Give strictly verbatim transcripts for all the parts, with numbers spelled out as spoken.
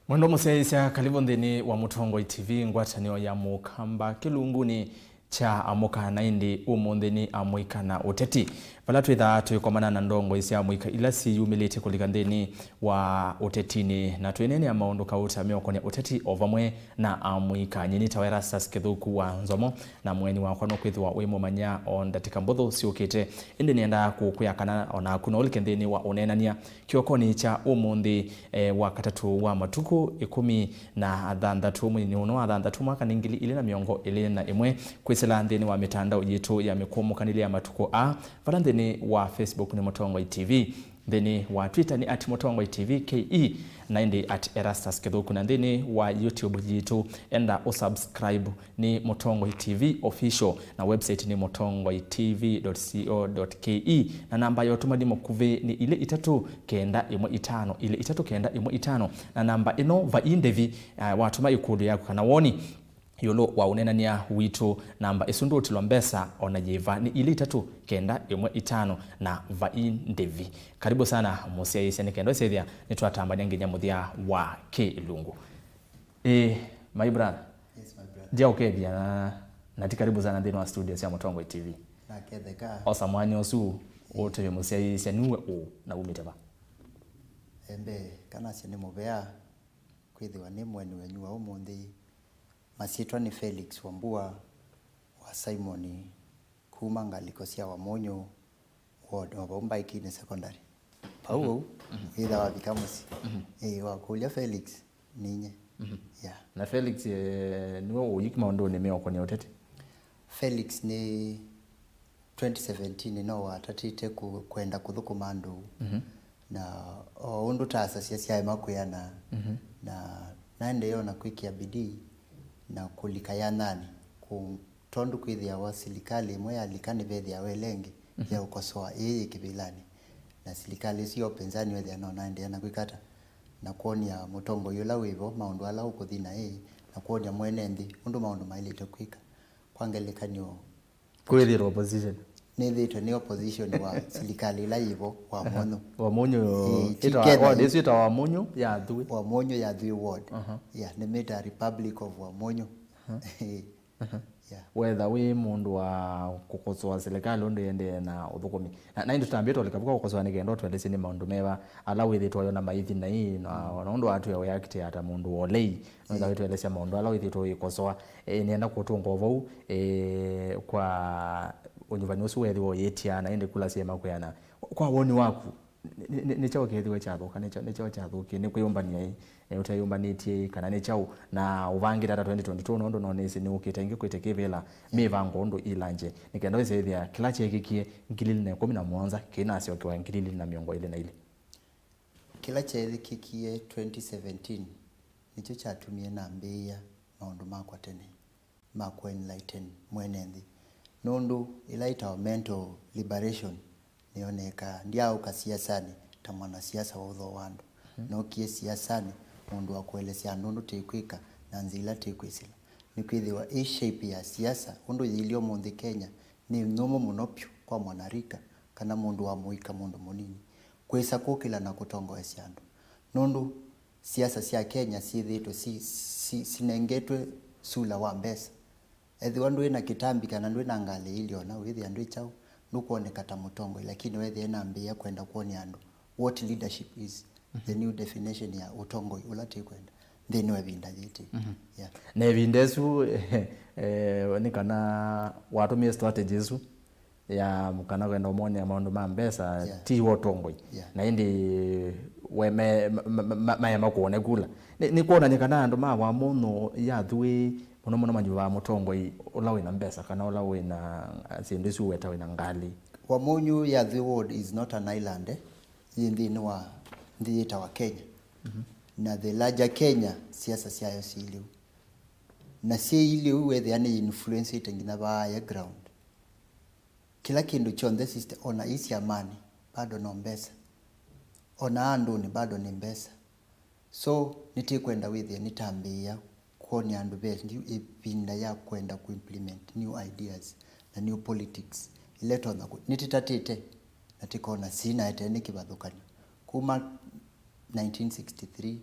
Mwendwa mũsyaĩĩsya, kalĩvũ nthĩnĩ wa Mũtongoi T V, ngwatanĩo ya Mũkamba kĩlungunĩ kya amũka, na ĩndĩ ũmũnthĩ nĩ amũika na ũteti, vala twĩthaa tũikomana na ndongoi sya amũika ila syĩyumĩlĩtye kũlika nthĩnĩ wa ũtetinĩ, na twĩneenea maũndũ kauta meũkonĩa ũteti o vamwe na amũika. Nyie nĩtawa Erastus Kĩthũku wa Nzomo, na mũeni wakwa nũkwĩthĩwa wĩ mũmanya o ndatĩka mbũthũ syũkĩte. Ĩndĩ nĩendaa kũkwĩa kana o naku no ũlike nthĩnĩ wa ũneenany'a kĩokonĩ kya ũmũnthĩ, eh, wa katatũ wa matukũ ĩkũmi na thanthatũ, mweinĩ ũno wa thanthatũ, mwaka nĩ ngili ilĩ na mĩongo ĩlĩ na ĩmwe, kwĩsĩla nthĩnĩ wa mĩtandao yitũ ya mĩkũmũkanĩlye ya matukũ aa, vala nthĩnĩ wa Facebook nĩ Mũtongoi T V, nthĩnĩ wa Twitter nĩ at Mũtongoi T V K E, na ĩndĩ at Erastus Kĩthũku, na nthĩnĩ wa YouTube yitũ enda ũsubscribe nĩ Mũtongoi T V Official, na website nĩ mũtongoi T V dot co dot K E, na namba ya ũtũmani mũkuvĩ nĩ ilĩ itatũ kenda ĩmwe itano, ilĩ itatũ kenda ĩmwe itano, na namba ĩno vai ndevi, eh, watũma ĩkũlyo yaku kana woni ĩũlũ wa ũneenany'a witũ, namba ĩsu ndũũtilwa mbesa o na yĩva, nĩ ilĩ itatũ kenda ĩmwe itano, na vai ndevi. Karibu sana mũsyaĩĩsya, nĩ kenda ũsethĩa nĩtwatambany'a nginya mũthya wa kĩlungu. Eh, my brother. Yes, my brother. Ndia ũkethĩa na, na ti karibu sana nthĩnĩ wa studio sya Mũtongoi T V. Naketheka. Osa mwanya ũsu, eh, ũtwĩe mũsyaĩĩsya nĩwe ũ na umĩte va? Embe, kanasya nĩ mũvea, kwĩthĩwa nĩ mũeni wenyu wa ũmũnthĩ. Masyĩtwa nĩ Felix Wambua wa Simon, kuma ngalĩko sya Wamunyu ward, o vau Mbaikinĩ Secondary. Pau vau, wĩtha wavika mũsyĩ. Ĩĩ, wakũlya Felix, ninye. Yeah. Na Felix, eh, nĩwe ũyĩki maũndũnĩ meũkonĩa ũteti? Felix nĩ twenty seventeen no watatĩte ku-, kwenda kũthũkũma andũ. Na o ũndũ tasasya syaema kwĩana, na naendee ona kwĩkĩa bidii na kũlika yanyanĩ ku-, tondũ kwĩthĩawa silikalĩ ĩmwe yalika nĩvethĩawa ĩla ĩngĩ ya ũkosoa ĩĩ yĩ kĩvĩlanĩ, na silikalĩ ĩsu ya ũpinzani wethĩa no naendeea na kwĩka ata, na kwony'a mũtongoi ũla wĩvo maũndũ ala ũkũthi naĩ, na kwony'a mwene nthĩ ũndũ maũndũ maĩlĩte kwĩka. Kwa ngelekany'o, kwĩthĩtwe opposition. Nĩthĩtwe nĩ opposition wa silikalĩ ĩla yĩvo, Wamunyu. Wamunyu, ĩĩ, ĩtawa, ward ĩsu ĩtawa Wamunyu ya Thuĩ. Wamunyu ya Thuĩ ward. Yeah, nĩmĩtaa Republic of Wamunyu. Ĩĩ. Yeah. Wetha wĩ mũndũ wa kũkosoa silikalĩ ũndũ ĩendee na ũthũkũmi. Na, na ĩndĩ tũtambĩte ũlika vuka kũkosoa nĩ kenda ũtũelesye nĩ maũndũ meva ala wĩthĩtwe ũyona maithi naĩ, na, na ũndũ watwĩa wĩakite ata mũndũ wa ũlei. Nĩwĩtha wĩtũelesya maũndũ ala wĩthĩtwe ũikosoa. E, nĩenda kũtũnga o vau, e, kwa ũnyuvani ũsu wethĩwa ũyĩtia, na ĩndĩ kula syema kwĩana. Kwa woni waku, nĩ, nĩ, nĩ kyaũ kĩthĩwe kyathũka? Nĩ kya-, nĩ kyaũ kyathũkie? Nĩ kwĩyũmbany'a ĩ, e, ũteyũmbanĩtye ĩ, kana nĩ kyaũ? Na ũvangĩte ata twenty twenty-two, nũndũ no nĩsĩ nĩũkĩte ĩngĩ kwĩte kĩvĩla, mĩvango ũndũ ilangye. Nĩ kenda wĩsĩthĩa kĩla kyeekĩkie ngili ilĩ na ĩkũmi na mũonza kĩinasyokewa ngili ilĩ na mĩongo ĩlĩ na ilĩ. Kĩla kyeekĩkie twenty seventeen nĩkyo kyatumie nambĩĩa maũndũ makwa tene ma kũenlighten mwene nthĩ. Nũndũ ĩla ĩtawa mental liberation nĩyonekaa. Ndyaaũka siasanĩ ta mwanasiasa wa ũthoo wa andũ. Nookie siasanĩ mũndũ wa kũelesya andũ ũndũ tĩkwĩka na nzĩa ila tĩkwĩsĩla. Nĩkwĩthĩwa ĩ shape ya siasa ũndũ yĩilyĩ ũmũnthĩ Kenya nĩ nyũmũ mũno vyũ kwa mwanarika kana mũndũ wa mũika, mũndũ mũnini, kwĩsa kũkĩla na kũtongoesya andũ. Nũndũ siasa sya Kenya syĩthĩĩtwe si, si, sinengetwe sula wa mbesa. Ethĩwa ndwĩ na kĩtambi kana ndwĩ na ngalĩ ilĩ ona, wĩthĩa ndwĩ kyaũ, ndũkwoneka ta mũtongoi, lakini wethĩa nambĩĩa kwenda kwony'a andũ what leadership is, the new definition ya ũtongoi ũla tĩkwenda nthĩnĩ wa ĩvinda yĩĩ tĩ. Yeah. Na ĩvinda ĩsu, eh, nĩ kana watũmĩe strategy ĩsu ya kana kwenda ũmonea maũndũ ma mbesa, yeah, ti wa ũtongoi. Yeah. Na ĩndĩ we me-, ma-, ma-, ma-, maema kũone kula. Nĩ, nĩ kwonany'a kana andũ ma Wamunyu ya Thuĩ mũno mũno manyuvaa mũtongoi ũla wĩna mbesa kana ũla wĩna syĩndũ isu weta wĩna ngalĩ. Wamunyu ya Thuĩ ward is not an island, eh? Yĩ nthĩnĩ wa nthĩ yĩtawa Kenya. Na the larger Kenya, siasa syayo syĩ lĩu. Na syĩ lĩu wethĩa nĩ influencĩte nginya vaa ya ground. Kĩla kĩndũ kyonthe system, ona ĩ syamanĩ, bado no mbesa. Ona andũnĩ, bado nĩ mbesa. So, nĩtĩkwenda wĩthĩe nĩtambĩĩa kwony'a andũ ve new ĩvinda ya kwenda kũimplement new ideas na new politics ila ĩtonya kũ-, nĩtĩtatĩte na tĩkona sinaetee nĩ kĩvathũkany'o. Kuma nineteen sixty-three,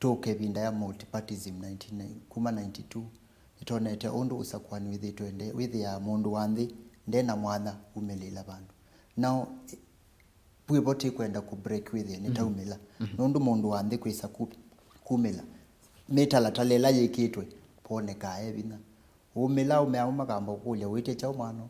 tũke ĩvinda ya multipartism nineteen, kuma ninety-two, nĩtwonete ũndũ ũsakũani wĩthĩĩtwe nde-, wĩthĩaa mũndũ wa nthĩ nde na mwanya umĩlĩĩla vandũ. Now, wĩvo tĩkwenda kũ break wĩthĩe nĩtaumĩla. Nũndũ mũndũ wa nthĩ kwĩsa ku-, kumĩla, mĩtalatala ĩla yĩkĩtwe, ponekaa e vinya. Umĩla, aũme makamba kũkũlya, "Wĩtye kyaũ mwana?"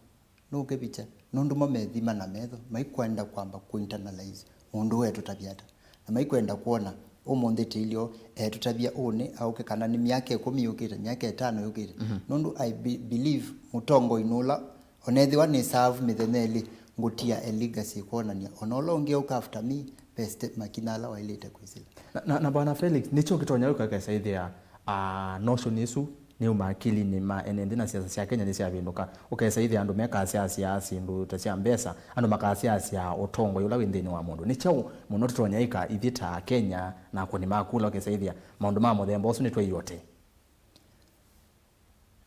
Nũkĩvikya, nũndũ mo methima na metho, maikwenda kwamba kũ internalize mũndũ ũũ etũtavya ata. Na maikwenda kwona ũmũnthĩ tĩilyo etũtavya ũũ nĩ aũke, kana nĩ myaka ĩkũmi yũkĩte, myaka ĩtano yũkĩte. Nũndũ I be-, believe mũtongoi nũla, onethĩwa nĩ serve mĩthenya ĩlĩ, ngũtia a legacy kwonania ona ũla ũngĩ ũka after me, ve step makinya ala waĩlĩte kwĩsĩla. Na, na, na Bwana Felix, nĩkyo kĩtonya wĩka kesa ĩthĩa, ah, notion ĩsu nĩyuma akilinĩ ma ene nthĩ na siasa sya Kenya nĩsyavĩndũka. Ũkesa ĩthĩa andũ mekasyaasya syĩndũ ta sya mbesa, andũ makasyaasya ũtongoi ũla wĩ nthĩnĩ wa mũndũ. Nĩ kyaũ mũno tũtonya ĩka ithyĩ ta Akenya na akũni ma kula, ũkesa ĩthĩa maũndũ ma mũthemba ũsu nĩtwaiyote?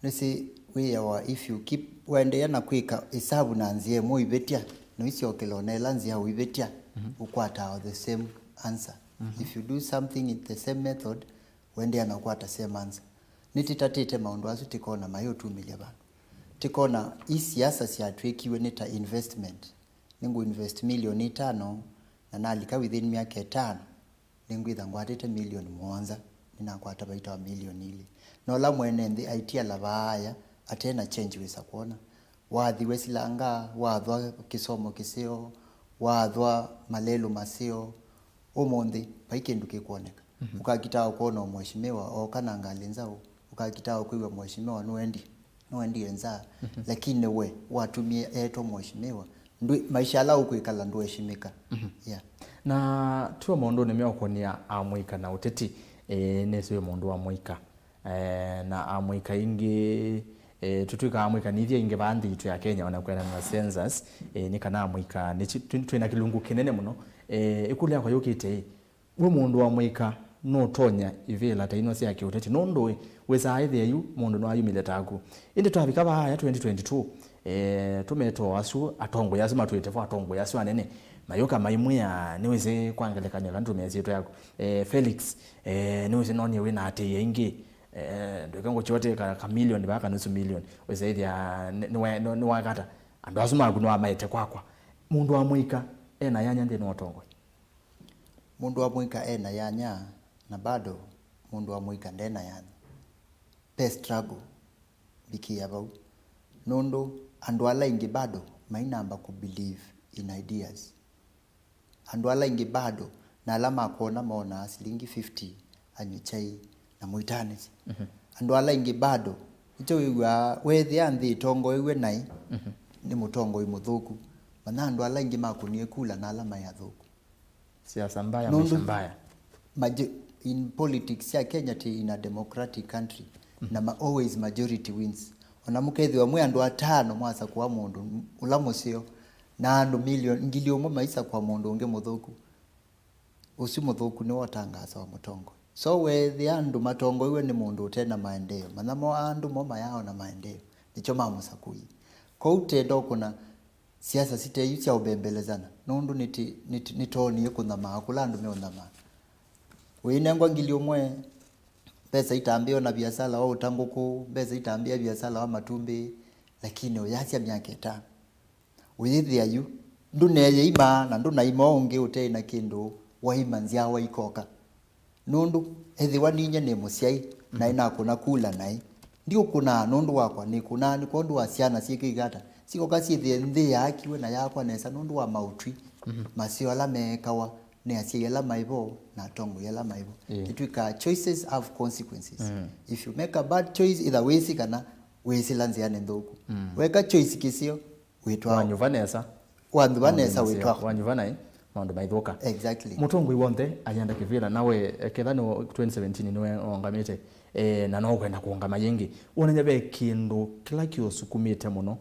Nĩsĩ wĩawa, if you keep, waendeea na kwĩka ĩsavu na nzĩa ĩmwe ũivĩtya, noisyokela ona ĩla nzĩa ũivĩtya, ũkwataa the same answer. If you do something in the same method, wendeea na ũkwata same answer. Nĩtĩtatĩte maũndũ asu tĩkona mayũtumĩlya vandũ. Tĩkona ii siasa syatw'ĩkiwe nĩ ta investment. Nĩngũ invest milioni itano, na nalika within myaka ĩtano, nĩngwĩtha ngwatĩte milioni mũonza, nĩnakwata vaita wa milioni ilĩ. Na ũla mwene nthĩ aitiala vaaya ate na change wĩsa kwona. Wathiwe silanga, wathwa kĩsomo kĩseo, wathwa malelũ maseo, ũmũnthĩ vai kĩndũ kĩkwoneka. Ũkakitaa kwona o mheshimiwa ooka na ngalĩ nzaũ, ũkakitaa kwĩw'a mheshimiwa nũendi, nũendie nza, lakini we watumie etwa mheshimiwa, ndwĩ, maisha ala ũkwĩkala ndũeshimĩka. Yeah. Na tuo maũndũnĩ meũkũnia amũika na ũteti, e, nĩsĩ wĩ mũndũ wa mũika. E, na amũika ingĩ, e, tũtwĩka amũika nĩ ithyĩ ingĩ vaa nthĩ itũ ya Kenya, ona kwenda na census, e, nĩ kana amũika nĩ twĩ na kĩlungu kĩnene mũno. E, ĩkũlyo yakwa yũkĩte ĩ, we mũndũ wa mũika nũtonya ivĩla ta ino sya kĩũteti, nũndũ ĩ, wĩsaa ĩthĩa yu mũndũ nĩwayumile taku. Ĩndĩ twavika vaa ya twenty twenty-two, e, tũmeto asu, atongoi asu matwĩte vo, atongoi asu anene, mayũka maimwĩa, nĩwĩsĩ kwa ngelekany'o, kana tũmĩe syĩtwa yaku, e, Felix, e, nĩwĩsĩ nonie wĩ na atĩĩ aingĩ, e, ndwĩke ngũkyote ka, ka million vaa, ka nusu million, wĩsĩ ĩthĩa nĩ, nĩwe-, nĩ, nĩwakata, andũ asu maku nĩwamaete kwakwa. Mũndũ wa mũika ena yanya nthĩnĩ wa ũtongoi? Mũndũ wa mũika ena yanya, na bado mũndũ wa mũika ndena yanya. Pe struggle mbikia vau. Nũndũ andũ ala aingĩ bado mainamba kũ believe in ideas. Andũ ala aingĩ bado, na ala makwona monaa silingi fifty anywe chai na mũitanĩsye. Andũ ala aingĩ bado, nĩkyo wĩw'aa, weethĩa nthĩ ĩtongoew'e naĩ nĩ mũtongoi mũthũku, manya andũ ala aingĩ makũnie kula na ala maĩ athũku. Siasa mbaya, nũndũ maisha mbaya. Majo-, in politics ya Kenya, ti in a democratic country, na ma, always majority wins. Ona mũkethĩwa mwĩ andũ atano mwasakũa mũndũ ũla mũseo, na andũ milioni ngili ũmwe maisakũa mũndũ ũngĩ mũthũku, ũsu mũthũku nĩwe ũtangasawa mũtongoi. So weethĩa andũ matongoiwe nĩ mũndũ ũte na maendeeo, manya mo andũ mo mayaona maendeeo, nĩkyo mamũsakũie. Kwoou tenda ũkũna siasa site yu sya ũmbembelezana, nũndũ nĩtĩ-, nĩtĩ-, nĩtoonie kũnyamaa kũla andũ meũnyamaa. Ũinengwa ngili ũmwe, mbesa itambĩa ona viasala wa ũta ngũkũ, mbesa itambĩa viasala wa matumbĩ, lakini ũyasya myaka ĩtano. Ũyĩthĩa yu, ndũneeĩma na ndũnaima ũngĩ ũteĩ na kĩndũ, waima nzyawa ikoka. Nũndũ ethĩwa ninyie nĩ mũsyai, naĩ nakũna kula naĩ, ndiũkũnaa nũndũ wakwa, nĩkũnaa nĩ kwondũ wa syana syĩkĩka ata, sikoka syĩthĩe nthĩ yaakiwe na yaakwa nesa nũndũ wa maũtwi maseo ala meekawa nĩ asyai ala maĩ vo na atongoi ala maĩ vo. Ĩĩ. Ĩtwĩkaa choices have consequences. If you make a bad choice, either wĩsĩ kana wĩsĩla nzĩanĩ nthũku. Weka choice kĩseo, wĩtwaa. Wanyuva nesa. Wanyuva nesa, wĩtwaa. Wanyuva naĩ, maũndũ maithũka. Exactly. Mũtongoi w'onthe ayenda kĩvĩla, nawe, eh, ketha nĩ twenty seventeen nĩwe ũngamĩte, eh, na no ũkwenda kũũngama yĩngĩ. Wonany'a ve kĩndũ kĩla kĩũsukumĩte mũno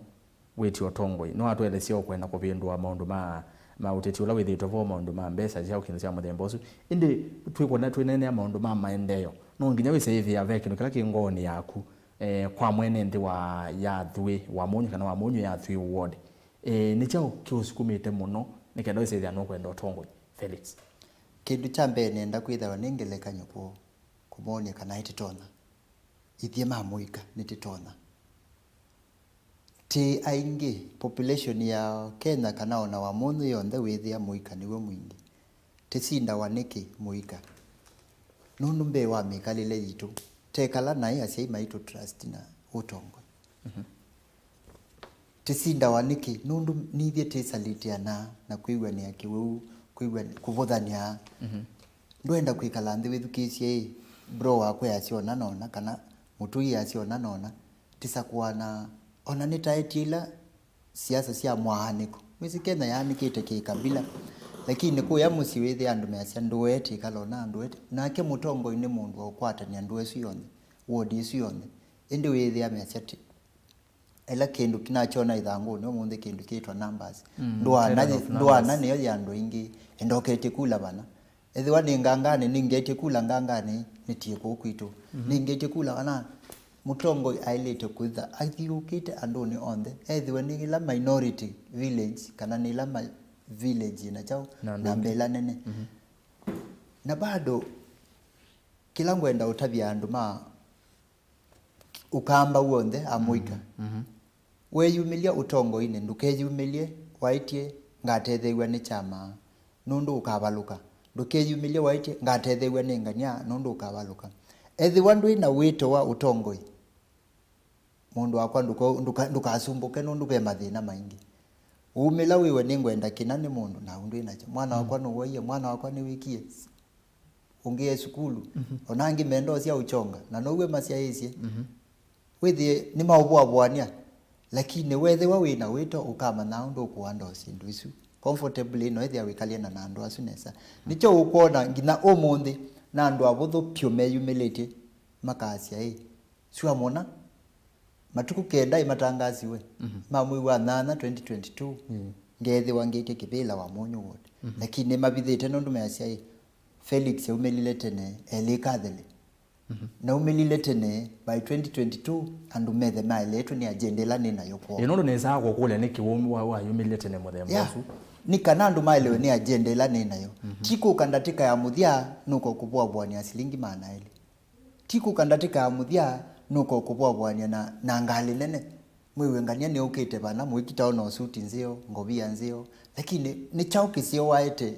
wĩtye ũtongoi? No atũelesye ũkwenda kũvĩndũa maũndũ ma, ma ũteti ũla wĩthĩĩtwe vo, maũndũ ma mbesa sya kĩndũ sya mũthemba ũsu. Ĩndĩ twĩkwona twĩneenea maũndũ ma maendeeo, no nginya wĩse ĩthĩa ve kĩndũ kĩla kĩ ngoonĩ yaku, eh, kwa mwene nthĩ wa Yathwĩ wa Mũnyũ kana wa Mũnyũ Yathwĩ ward. Eh, nĩ kyaũ kĩũsukumĩte mũno nĩ kenda wĩsĩthĩa nũkwenda ũtongoi, Felix? Kĩndũ kya mbee nĩenda kwĩthĩwa nĩ ngelekany'o kwoo. kũmony'a kana ĩtĩtonya. Ithyĩ ma mũika nĩtĩtonya. Tĩ aingĩ, population ya Kenya kana ona wa mũnyũ yonthe wĩthĩa mũika nĩw'o mwingĩ. Tĩsindawa nĩkĩ mũika? Nũndũ mbee wa mĩkalĩle yitũ, tekala naĩ asyai maitũ trust na ũtongoi. Tĩsindawa nĩkĩ? Nũndũ nithyĩ tĩsalĩtĩanaa na kwĩw'anĩa kĩwĩu, kwĩw'anĩa, kũvũthanĩa. Ndwenda kwĩkala nthĩ wĩthukĩĩsye ĩ, bro wakwa easya ũna na ũna, kana mũtũi easya ũna na ũna. Tĩsakũanaa, ona nĩtaetie ila siasa sya mwaanĩko. Wĩsĩ Kenya yaanĩkĩte kĩkabila, lakini kũya mũsyĩ wĩthĩa andũ measya ndũete ĩkala ũna, ndũete. Nake mũtongoi nĩ mũndũ wa ũkwatanĩa ndũa ĩsu yonthe, ward ĩsu yonthe. Ĩndĩ wĩthĩa measya ti ĩla kĩndũ kĩnakyona ĩthangũnĩ ũmũnthĩ, kĩndũ kĩtwa numbers. Mm, ndũana, theory of numbers. Ndũana nĩyo ya andũ aingĩ, endoketye kula vana. Ethĩwa nĩ nganganĩ, nĩngetye kula nganganĩ, nĩtie kũu kwitũ. Nĩngetye kula vana. Mũtongoi aĩlĩte kwĩtha athiũkĩte andũnĩ onthe, ethĩwe nĩ ĩla minority village, kana nĩ ĩla ma village ĩna kyaũ, na andũ namba aingĩ. Ĩla nene. Na bado, kĩla ngwenda ũtavya andũ ma Ũkamba w'onthe amũika. Weeyumĩlya ũtongoinĩ, ndũkeyumĩlye waĩtye, "Ngatetheew'a nĩ kyama," nũndũ ũkavalũka. Ndũkeyumĩlye waĩtye, "Ngatetheew'a nĩ ngania," nũndũ ũkavalũka. Ethĩwa ndwĩ na wĩto wa ũtongoi, mũndũ wakwa, ndũka-, ndũka-, ndũkasumbũke nũndũ ve mathĩna maingĩ. Umĩla wĩwe, "Nĩngwenda kĩna nĩ mũndũ," na ũndũ wĩ nakyo. "Mwana wakwa nũwaie, mwana wakwa nĩwĩkie." Ũngĩ e sukulu, ona angĩ me ndoo sya ũkyonga, na now'o masyaĩĩsye. Wĩthĩe nĩmaũvũavũanĩa, lakini weethĩwa wĩ na wĩto, ũkamanya ũndũ ũkũandaa syĩndũ isu comfortably, na wĩthĩa wĩkalĩana na andũ asu nesa. Nĩkyo ũkwona nginya ũmũnthĩ na andũ avũthũ pyũ meyumĩlĩtye makasya, "Ĩ, sua mũna." Matukũ kenda ĩmatangasiwe ma mwei wa nyanya twenty twenty-two, ngeethĩwa ngĩtye kĩvĩla wa Mũnyũ Ward. Lakini nĩmavithĩte nũndũ measya, "Ĩ, Felix aumĩlile tene, elĩ kathele." Naumĩlile tene, by twenty twenty-two, andũ methe maeletwe nĩ agenda ĩla nĩ nayo kwoo. Ĩ, nũndũ nĩsaa kũkũlya nĩkĩ wau wa-, wayumĩlile tene mũthemba ũsu. Nĩ kana andũ maelewe nĩ agenda ĩla nĩ nayo. Ti kũka ndatĩka ya mũthya nũka kũvũavũanĩa silingi maana elĩ. Ti kũka ndatĩka ya mũthya nũka kũvũavũanĩa na, na ngalĩ nene. Mwĩw'e ngania nĩũkĩte vana, mũikitao na suti nzeo, ngovia nzeo, lakini nĩ kyaũ kĩseo waete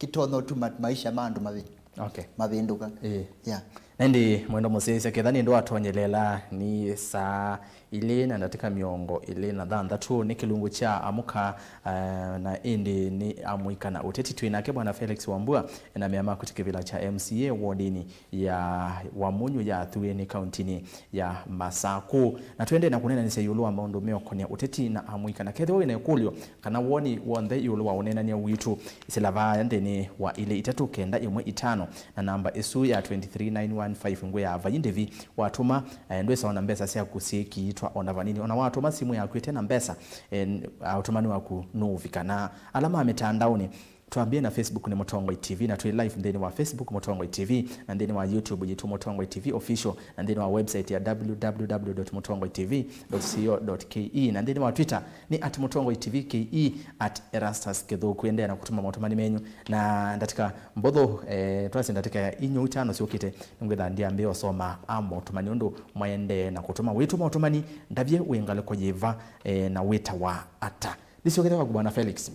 kĩtonya ũtuma maisha ma andũ mavi-, okay, mavĩndũka? Ĩĩ. Yeah. Na ĩndĩ mwendo mũsyaĩĩsya, ketha nĩ ndũ watonyelela, nĩ saa ilĩ na ndatĩka mĩongo ĩlĩ na thanthatũ, nĩ kĩlungu kya Amũka, eh, na ĩndĩ nĩ amũika na ũteti twĩ nake Bwana Felix Wambua, na mea maku ti kĩvĩla kya M C A wodinĩ ya Wamunyu ya Thuĩnĩ kauntinĩ ya Masakũ. Na tũendee na kũneenanĩsya ĩũlũ wa maũndũ meũkonĩa ũteti na amũika. Na kethĩwa wĩ na ĩkũlyo kana woni w'onthe ĩũlũ wa ũneenany'a witũ, ĩsĩla vaya nthĩnĩ wa ilĩ itatũ kenda ĩmwe itano, na namba ĩsu ya twenty three nine one five ngwĩaa vai ndĩvi. Watũma, eh, ndwĩsa ona mbesa syaku syĩkiitwa ona vanini. Ona watũma simũ yaku ĩte na mbesa, eh, n-, ah, ũtũmani waku nũũvika. Na ala ma mĩtandaonĩ, twambie na Facebook nĩ Mũtongoi T V, na twĩ live nthĩnĩ wa Facebook Mũtongoi T V, na nthĩnĩ wa YouTube yitũ Mũtongoi T V Official, na nthĩnĩ wa website ya W W W dot mũtongoi T V dot co dot K E, na nthĩnĩ wa Twitter nĩ at mũtongoi T V K E, at Erastus Kĩthũku. Endeea na kũtũma motũmani menyu, na ndatĩka mbũthũ, eh, twasye ndatĩka ya inyia itano syũkĩte, nĩngwĩtha ndiambĩĩa ũsoma a motũmani ũndũ mwaendee na kũtũma. Wĩtũma ũtũmani, ndavye wĩ ngalĩko yĩva, eh, na wĩtawa ata? Ndĩsyokete kwaku Bwana Felix.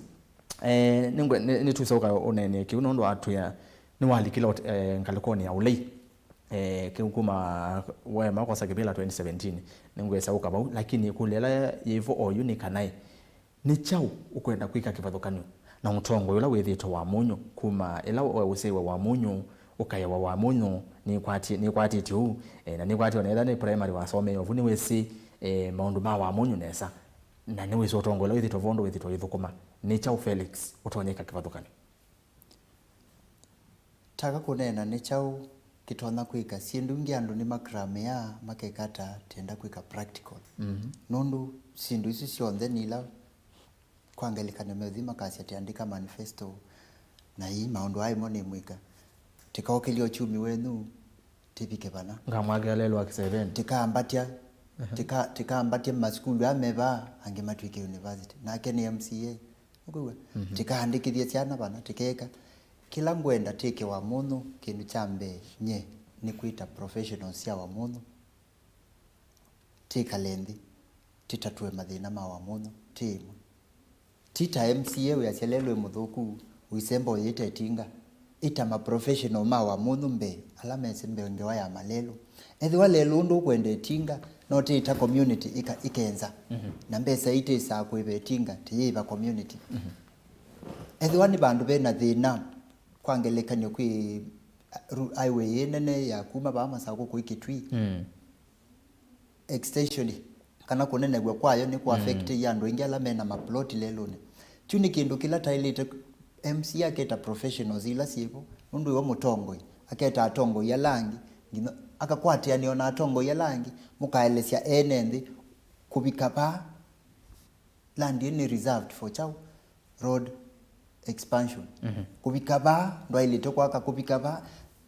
Eh, nĩngwe-, nĩ-, nĩtũsyoka ũneenea kĩu nũndũ watwĩa nĩwalikile ũt-, eh, ngalĩkonĩ ya ũlei. Eh, kĩu kuma waema kwosa kĩvĩla twenty seventeen, nĩngwĩsa ũka vau, lakini ĩkũlyo ĩla yĩvo oyu nĩ kana ĩ, nĩ kyaũ ũkwenda kwĩka kĩvathũkany'o na ũtongoi ũla wĩthĩĩtwe Wamunyu kuma ĩla we ũsyaĩwe Wamunyu, ũkaĩwa Wamunyu, nĩkwatie-, nĩkwatĩtye ũu, eh, na nĩkwatĩtye ona ethĩwa nĩ primary wasomeie ovu, nĩwĩsĩ, eh, maũndũ ma Wamunyu nesa. Na nĩwĩsĩ ũtongoi ũla wĩthĩtwe vo ũndũ wĩthĩtwe ũithũkũma. Nĩ kyaũ Felix ũtonya ĩka kĩvathũkany'o? Taka kũneena nĩ kyaũ kĩtonya kwĩka syĩndũ ingĩ andũ nĩmakramĩaa makeka ata tenda kwĩka practical. Nũndũ syĩndũ isu syonthe nĩ ila kwa ngelekany'o meũthi makasya tĩandĩka manifesto na ii maũndũ aa ĩmo nĩmwĩka. Tĩkaũkĩlya ũkyumi wenyu, tĩvike vana. Ngamwakĩa lelwa kĩsevenĩ. Tĩkambatya, tĩka-, tĩkambatya masukulu aa me vaa, angĩ matw'ĩke university. Nake nĩ M C A. Ũkwĩw'a? Tĩkaandĩkĩthye syana vana, tĩkeka. Kĩla ngwenda twĩke Wamunyu, kĩndũ kya mbee, nye, nĩ kwĩta professionals sya Wamũnyũ, tĩkale nthĩ, tĩtatũe mathĩna ma Wamũnyũ, tĩ ĩmwe. Ti ta M C A wĩasya lelũ ĩ mũthũku, ũisemba ũyĩte ĩtinga. Ĩta ma professional ma Wamũnyũ mbee, ala mesĩ mbee ngewa ya malelũ. Ethĩwa lelũ ũndũ ũkwenda ĩtinga, no tĩĩta community ĩka-, ĩkenza. Mhm. Na mbesa ii tĩsaa kũĩva ĩtinga, tĩyĩĩva community. Mhm. Ethĩwa nĩ vandũ vena thĩna, kwa ngelekany'o kwĩ, uh, ru-, highway ĩ nene ya kuma vaa Masakũ kũi Kitui. Mm. Extension, kana kũnenew'a kwayo nĩ kũ affect-ĩie andũ aingĩ ala mena maploti lelũnĩ. Kyu nĩ kĩndũ kĩla taĩlĩte M C A aketa professionals ila syĩvo, nũndũ ĩwe mũtongoi, aketa atongoi ala angĩ, nginya akakwatĩanĩa ona atongoi ala angĩ, mũkaelesya ene nthĩ kũvika vaa. Land ĩno nĩ reserved for kyaũ? Road expansion. Mhm. Kũvika vaa, ndwaĩlĩte kwaka kũvika vaa.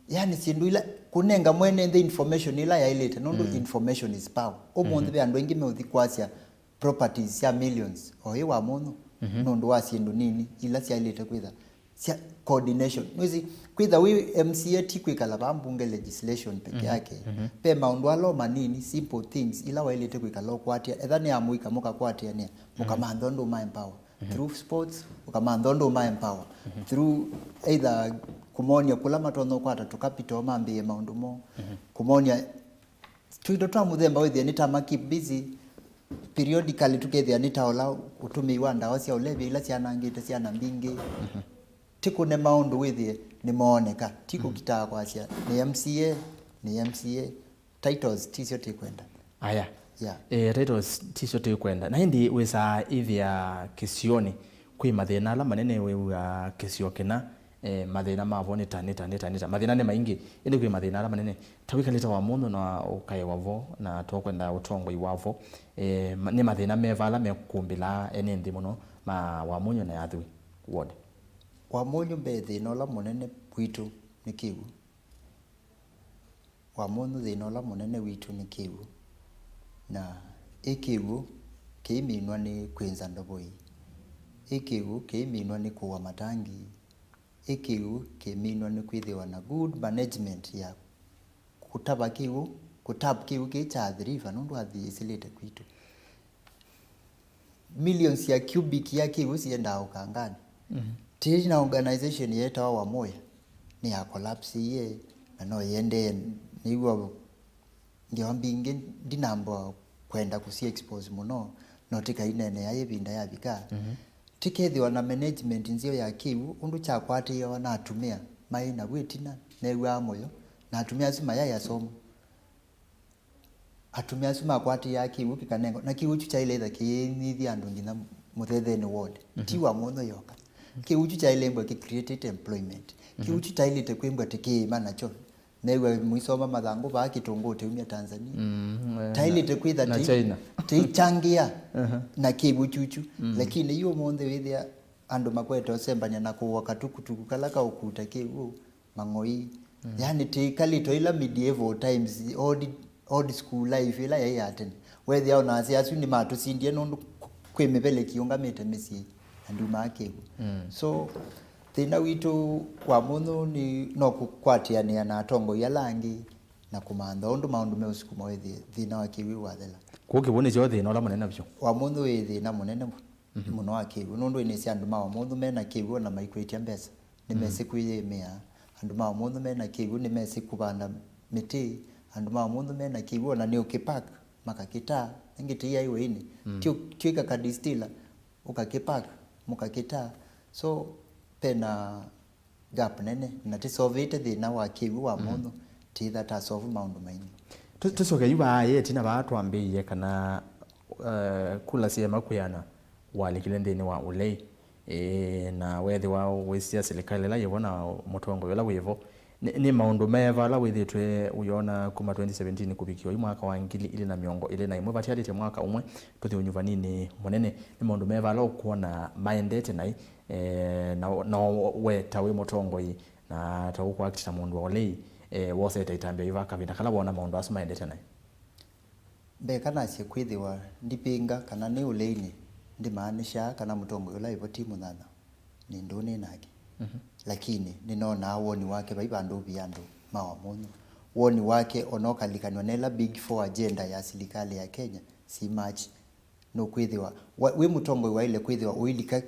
Yani, syĩndũ ila, kũnenga mwene nthĩ information ĩla yaĩlĩte, nũndũ, mhm, information is power. Ũmũnthĩ, mhm, ve andũ aingĩ meũthi kwasya properties sya millions, o ĩ Wamũnyũ, mhm, nũndũ wa syĩndũ nini ila syaĩlĩte kwĩtha sya coordination. Nĩwĩsĩ, kwĩtha wĩ M C A ti kwĩkala vaa mbunge legislation peke, mhm, yake. Mhm. Ve maũndũ ala o manini, simple things, ila waĩlĩte kwĩkala ũkwatĩa. Etha nĩ amũika, mũkakwatĩanĩa, mhm, mũkamantha ũndũ ũma empower. Mhm. Through sports, ũkamantha ũndũ ũma empower. Mhm. Through either kũmonia kũla matonya ũkwata tũ capital mambĩĩe maũndũ moo. Mhm. Kũmonia tũindo twa mũthemba wĩthĩe nĩ ta ma keep busy, periodically tũkethĩa nĩ ta ũla ũtũmĩi wa ndawa sya ũlevya ila syanangĩte syana mbingĩ. Mhm. Ti kũne maũndũ wĩthĩe nĩmooneka, ti, mhm, kũkitaa kwasya nĩ M C A, nĩ M C A. Titles tisyo tĩkwenda. Aya. Yeah. Eh, titles tisyo tĩkwenda. Na ĩndĩ wĩsaa ĩthĩa kĩsionĩ kwĩ mathĩna ala manene wĩw'aa kĩsio kĩna, eh, mathĩna mavo nĩ ta, nĩ ta, nĩ ta, nĩ ta. Mathĩna nĩ maingĩ, ĩndĩ kwĩ mathĩna ala manene. Ta wĩkalĩte Wamũnyũ na ũkaewa vo, na tũkwenda ũtongoi wavo. Eh, ma-, nĩ mathĩna meva ala mekũmbĩlaa ene nthĩ mũno ma Wamũnyũ na Yathwi ward? Wamũnyũ mbee thĩna ũla mũnene witũ nĩ kĩw'ũ. Wamũnyũ thĩna ũla mũnene witũ nĩ kĩw'ũ, na ĩ kĩw'ũ kĩiminwa nĩ kwĩnza ndovoi, ĩ kĩw'ũ kĩiminwa nĩ kũua matangi, ĩ kĩw'ũ kĩiminwa nĩ kwĩthĩwa na good management ya kũtava kĩw'ũ, kũtap kĩw'ũ kĩĩ kya Athi River nũndũ Athi yĩsĩlĩte kwitũ. Millions ya cubic ya kĩw'ũ siendaa ũkanganĩ. Mhm. Tĩĩ na organization yeetawa Wamoya, nĩ ya collapse ĩye, na no yĩendee, nĩw'a ngewa mbingĩ ndinamba kwenda kũsi expose mũno, no tĩkaineenea ĩvinda yavika. Mhm. Tĩkethĩwa na management nzeo ya kĩw'ũ, ũndũ kyakwatĩawa na atumĩa maĩ naw'o ĩtina, mew'aa mũyo, na atumĩa asu mayaĩ asomu. Atumĩa asu makwatĩaa kĩw'ũ kĩkanengwa, na kĩw'ũ kyu kyaĩle ĩtha kĩyĩnyithya andũ nginya Mũthethenĩ ward. Mhm. Ti Wamũnyũ yoka. Kĩw'ũ kyu kyaĩle mbwa kĩ created employment. Kĩw'ũ, mhm, kyu kyaĩlĩte kwĩmbwa tĩkĩĩma nakyo. Mew'a mũisoma mathangũ vaa kĩtũngũũ tĩumya Tanzania. Mm, eh, taĩlĩte kwĩtha na tĩ-, China. Tĩikyangĩa, aha, na kĩw'ũ kyukyu. Mm. Lakini yu ũmũnthĩ wĩthĩa andũ makwete ũsembany'a na kũũa katukutuku kala kaũkuta kĩw'ũ, mang'oi. Mm. Yani tĩikalĩtwe ila medieval times, old, old school life ĩla yaĩ ya tene. Wethĩa ona asya asu nĩmatũsindie nũndũ kwĩ mĩveleki yũngamĩte mĩsyĩ na ndumaa kĩw'ũ. Mm. So, thĩna witũ Wamũnyũ nĩ, no kũkwatĩanĩa na atongoi ala angĩ na kũmantha ũndũ maũndũ meũsukuma wĩthĩe thĩna wa kĩw'ũ wathela. Kũu kĩw'ũ nĩkyo thĩna ũla mũnene vyũ. Wamũnyũ wĩ thĩna mũnene mu-, mhm, mũno wa kĩw'ũ, nũndũ ĩnĩsya andũ ma Wamũnyũ mena kĩw'ũ ona maikwĩtya mbesa, nĩmesĩ, mhm, kwĩyĩmĩa. Andũ ma Wamũnyũ mena kĩw'ũ nĩmesĩ kũvanda mĩtĩ. Andũ ma Wamũnyũ mena kĩw'ũ ona nĩ ũkĩpark makakĩtaa, ĩngĩ tĩ highway-inĩ. Mm. Ti ũ-, ti ũika kadistiller, ũkakĩpark, mũkakĩtaa. So, pena gap nene, na tĩsovĩte thĩna wa kĩw'ũ wa, mhm, Wamũnyũ, tĩitha tasolve maũndũ maingĩ. Tũ-, tũsyoke yu vaa ĩtina vaa twambĩĩie kana, eh, kula syeema kwĩana walikile nthĩnĩ wa ũlei, eh, na wethĩwa wĩsĩa silikalĩ ĩla yĩvo na mũtongoi ũla wĩvo, Nĩ, nĩ maũndũ meva ala wĩthĩĩtwe ũyona kuma twenty seventeen kũvikĩa oyu mwaka wa ngili ilĩ na mĩongo ĩlĩ na ĩmwe, vatialĩte mwaka ũmwe tũthi ũnyuvaninĩ mũnene? Nĩ maũndũ meva ala ũkwona maendete naĩ, eh, na, na we ta wĩ mũtongoi na ta ũkũakiti ta mũndũ wa ũlei, eh, wosete ĩtambya ĩva kavinda kala wona maũndũ asu maendete naĩ? Mbee ka nasye kwĩthĩwa ndipinga kana nĩ ũleinĩ, ndimaanishaa kana mũtongoi ũla wĩvo ti mũnyanyau, nĩ ndũnĩ nake. Mhm. Lakini nĩnonaa woni wake vai vandũ ũvia andũ ma Wamũnyũ. Woni wake ona ũkalikanw'a na ĩla Big Four agenda ya silikalĩ ya Kenya si match. Nũkwĩthĩwa wa- wĩ mũtongoi waĩle kwĩthĩwa ũilika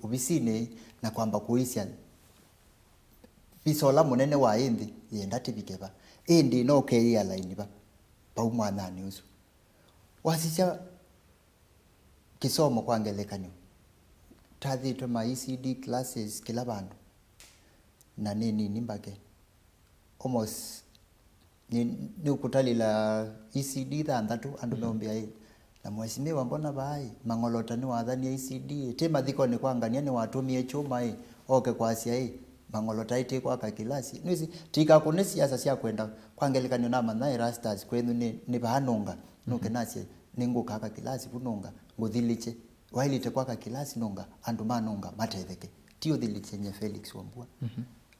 ovisinĩ na kwamba kũisya visa ũla mũnene wa ĩ nthĩ yenda tĩvike va, ĩndĩ no ũkeĩĩa laini va vau mwanyanĩ ũsu. Wasisya kĩsomo kwa ngelekany'o, tathĩtwe ma E C D classes kĩla vandũ, na nĩ nini mbake. Almost nĩ- nĩũkũtalĩla E C D thanthatũ andũ meũmbĩa ĩ, na mheshimiwa mbona vaĩ mang'olota nĩwathanie E C D ĩ, tĩ mathikonĩ kwa ngania nĩwatũmie kyũma ĩ, oke kwasya ĩ, mang'olota ĩ tĩ kwaka kĩlasi. Nĩwĩsĩ, tikakũne siasa sya kwenda, kwa ngelekany'o namanya Erastus kwenyu nĩ, nĩ vaa nũnga, nũke nasye nĩngũkaka kĩlasi vu nũnga, ngũthilĩkye. Waĩlĩte kwaka kĩlasi nũnga, andũ ma nũnga matetheke. Ti ũthilĩkye nye Felix Wambua.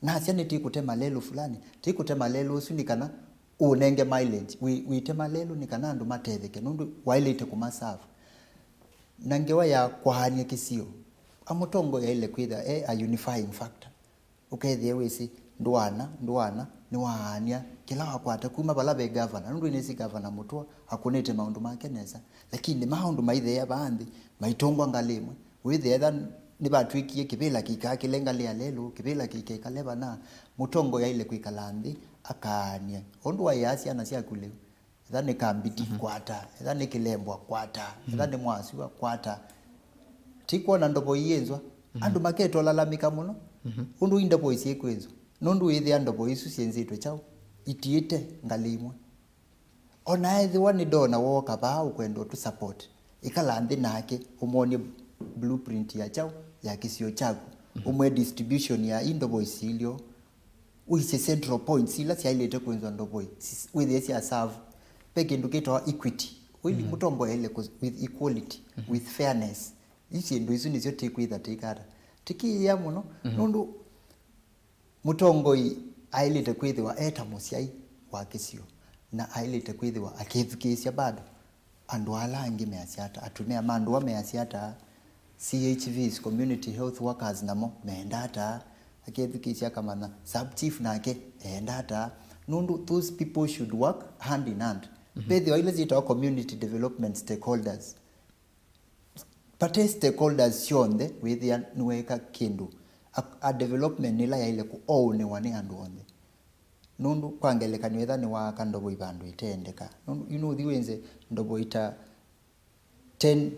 Nasya nĩtikũtema lelũ fulani, tikũtema lelũ ũsu nĩ kana ũnenge mileage. Wĩ- wĩtema lelũ nĩ kana andũ matetheke, nũndũ waĩlĩte kũmaserve. Na ngewa ya kwaany'a kĩsio, amũtongoi aĩle kwĩtha e a unifying factor. Ũkethĩa wĩsĩ ndũana ndũana nĩwaany'a kĩla wakwata kuma vala ve gavana, nũndũ nĩsĩ gavana Mũtũa akũnĩte maũndũ make nesa, lakini maũndũ maitheea vaa nthĩ maitũngwa ngalĩ ĩmwe. Wĩthĩa etha nĩvatw'ĩkie kĩvĩla kĩikaa kĩle ngalĩ ya lelũ, kĩvĩla kĩikekale vana, mũtongoi aĩle kwĩkala nthĩ akaany'e. Ũndũ waĩaa syana syaku lĩu, etha nĩ kambiti, kwata, etha nĩ kĩlembwa, kwata, etha nĩ mwasua, kwata. Ti kwona ndovo iĩnzwa, andũ maketolalamĩka mũno ũndũ i ndovo isyĩkwĩnzwa, nũndũ wĩthĩa ndovo isu syĩnzĩtwe kyaũ, itiĩte ngalĩ imwe. Ona ethĩwa nĩ ndona wooka vaa ũkwenda ũtũ support, ĩkala nthĩ nake ũmwony'e blueprint ya kyaũ ya kĩsio kyaku, ũmwe distribution ya i ndovo isilyo, ũisye central points ila syaĩlĩte kwĩnzwa ndovoi wĩthĩe sya serve. Ve kĩndũ kĩtawa equity, ũithi mũtongoeele with equality, with fairness. Isu syĩndũ isu nĩsyo tĩkwĩtha tĩkata tĩkĩĩa mũno, nũndũ mũtongoi aĩlĩte kwĩthĩwa e ta mũsyai wa kĩsio, na aĩlĩte kwĩthĩwa akĩthukĩĩsya bado andũ ala angĩ measya ata, atumĩa ma ndũa measya ata, C H Vs, community health workers, namo meenda ata, akethukĩĩsya akamanya sub chief nake eenda ata, nũndũ those people should work hand in hand. Vethĩwa ila syĩtawa community development stakeholders, vate stakeholders syonthe wĩthĩa nĩweeka kĩndũ, a, a development nĩ ĩla yaĩle kũownĩwa nĩ andũ onthe. Nũndũ kwa ngelekany'o, ĩtha nĩwaaka ndovoi vandũ ĩteendeka, nũndũ yu nũthi wĩnze ndovoi ta ten,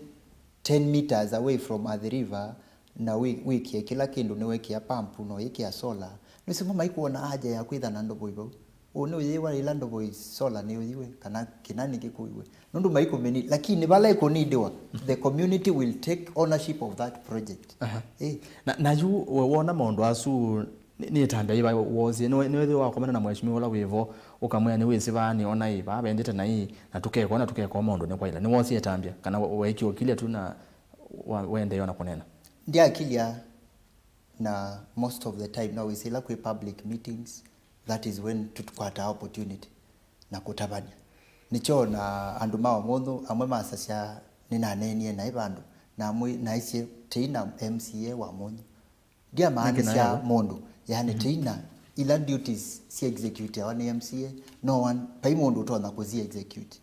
ten meters away from Athi River, na wĩ- wĩkĩe kĩla kĩndũ, nĩwekĩa pampu na ũyĩkĩa solar, nĩsimo maikwona aja ya kwĩtha na ndovoi vau. Ũũ nĩ ũyĩwa ĩla ndovoi solar nĩ ũyiwe, kana kĩna nĩ kĩkũiwe. Nũndũ maikũmĩni, lakini vala ĩkũnidiwa, the community will take ownership of that project. Aha. Eh. Na, na yu we wona maũndũ asu nĩ- nĩtambya ĩva wosie? Nĩwe- nĩwethĩwa wakomana na mheshimiwa ũla wĩvo, ũkamwĩa nĩwĩsĩ vaa nĩona ĩ vaa vendĩte na ĩ, na tũkekwa na tũkekwa maũndũ nĩ kwaĩla? Nĩwosie ĩtambya kana we- weekie ũkilya tu na wa- wendee ona kũneena? Ndyakilya, na most of the time no wĩsĩ ĩla kwĩ public meetings, that is when tũkwataa opportunity na kũtavany'a. Nĩkyo na andũ ma Wamũnyũ amwe masasya nĩnaneenie naĩ vandũ, na amwe naisye tĩi na M C A wa Wamũnyũ. Ndiamaanisya mũndũ, yani, tĩi na ila duties si execute awa nĩ M C A, no one, vai mũndũ ũtonya kũzi execute.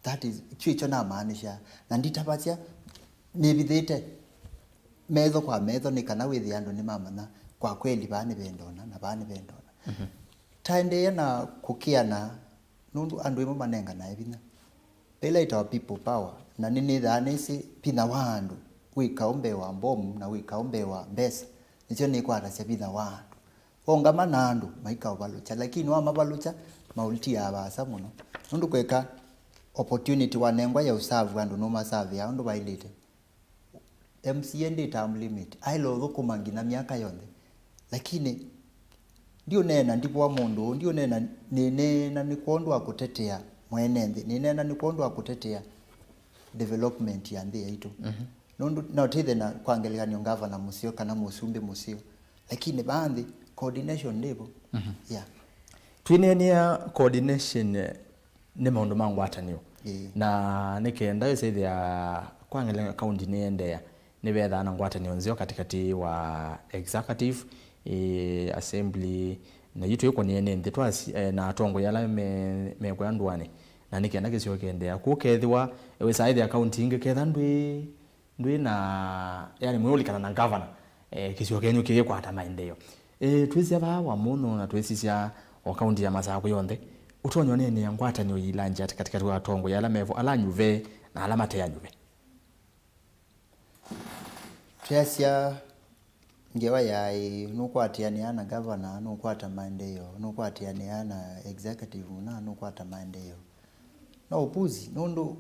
That is, kyu ĩkyo namaanisha. Na nditavasya, nĩvithĩte metho kwa metho nĩ kana wĩthĩe andũ nĩmamanya kwa kweli vaa nĩvendona na vaa nĩvendona. Taendeea na kũkĩana, nũndũ andũ ĩmwe manenganae vinya. Ve ĩla ĩtawa people power, na nĩnĩthaa nĩsĩ vinya wa andũ wĩ kaũ mbee wa mbomu na wĩ kaũ mbee wa mbesa, nĩsyo nĩkwatasya vinya wa andũ. Waũngama na andũ maikaũvalũkya, lakini wamavalũkya, maũtiaa vaasa mũno. Nũndũ kweka opportunity wanengwa ya ũsavu andũ nũmasavĩaa ũndũ vaĩlĩte. M C A ndĩ term limit, aĩle ũthũkũma nginya myaka yonthe. Lakini ndiũneena ndivũa mũndũ ũũ, ndiũneena, nĩneena nĩ kwondũ wa kũtetea mwene nthĩ, nĩneena nĩ kwondũ wa kũtetea development ya nthĩ yaitũ. Nũndũ no tĩthe na, kwa ngelekany'o, ngavana mũseo kana mũsumbĩ mũseo, lakini vaa nthĩ coordination ndĩvo. Yeah. Twĩneenea coordination, eh, nĩ maũndũ ma ngwatanĩo. Ĩĩ. Na nĩ kenda wĩsĩthĩa kwa ngelekany'o kaunti nĩyendeea, nĩvethaa na ngwatanĩo nzeo katĩkatĩ wa executive, eh, assembly, Na yu twĩkũnie nĩ nthĩ twasi, eh, na atongoi ala me, mekwĩa ndũanĩ, na nĩ kenda kĩsio kĩendeea. Kũu kethĩwa, eh, wĩsaa ĩthĩa kaunti ingĩ ketha ndwĩ, ndwĩ na, yani, mwĩũlikana na ngavana, eh, kĩsio kyenyu kĩyĩkwata maendeeo. Eh, twĩsya vaa Wamũnũ na twĩsisya o kaunti ya Masakũ yonthe, ũtonya ũneenea ngwatanĩo yĩilanji katĩkatĩ wa atongoi ala mevo, ala anyuve na ala mate anyuve. Twĩasya ngewa yaĩ nũkwatĩanĩa na gavana, nũkwata maendeeo, nũkwatĩanĩa na executive na nũkwata maendeeo. No upuzi, nũndũ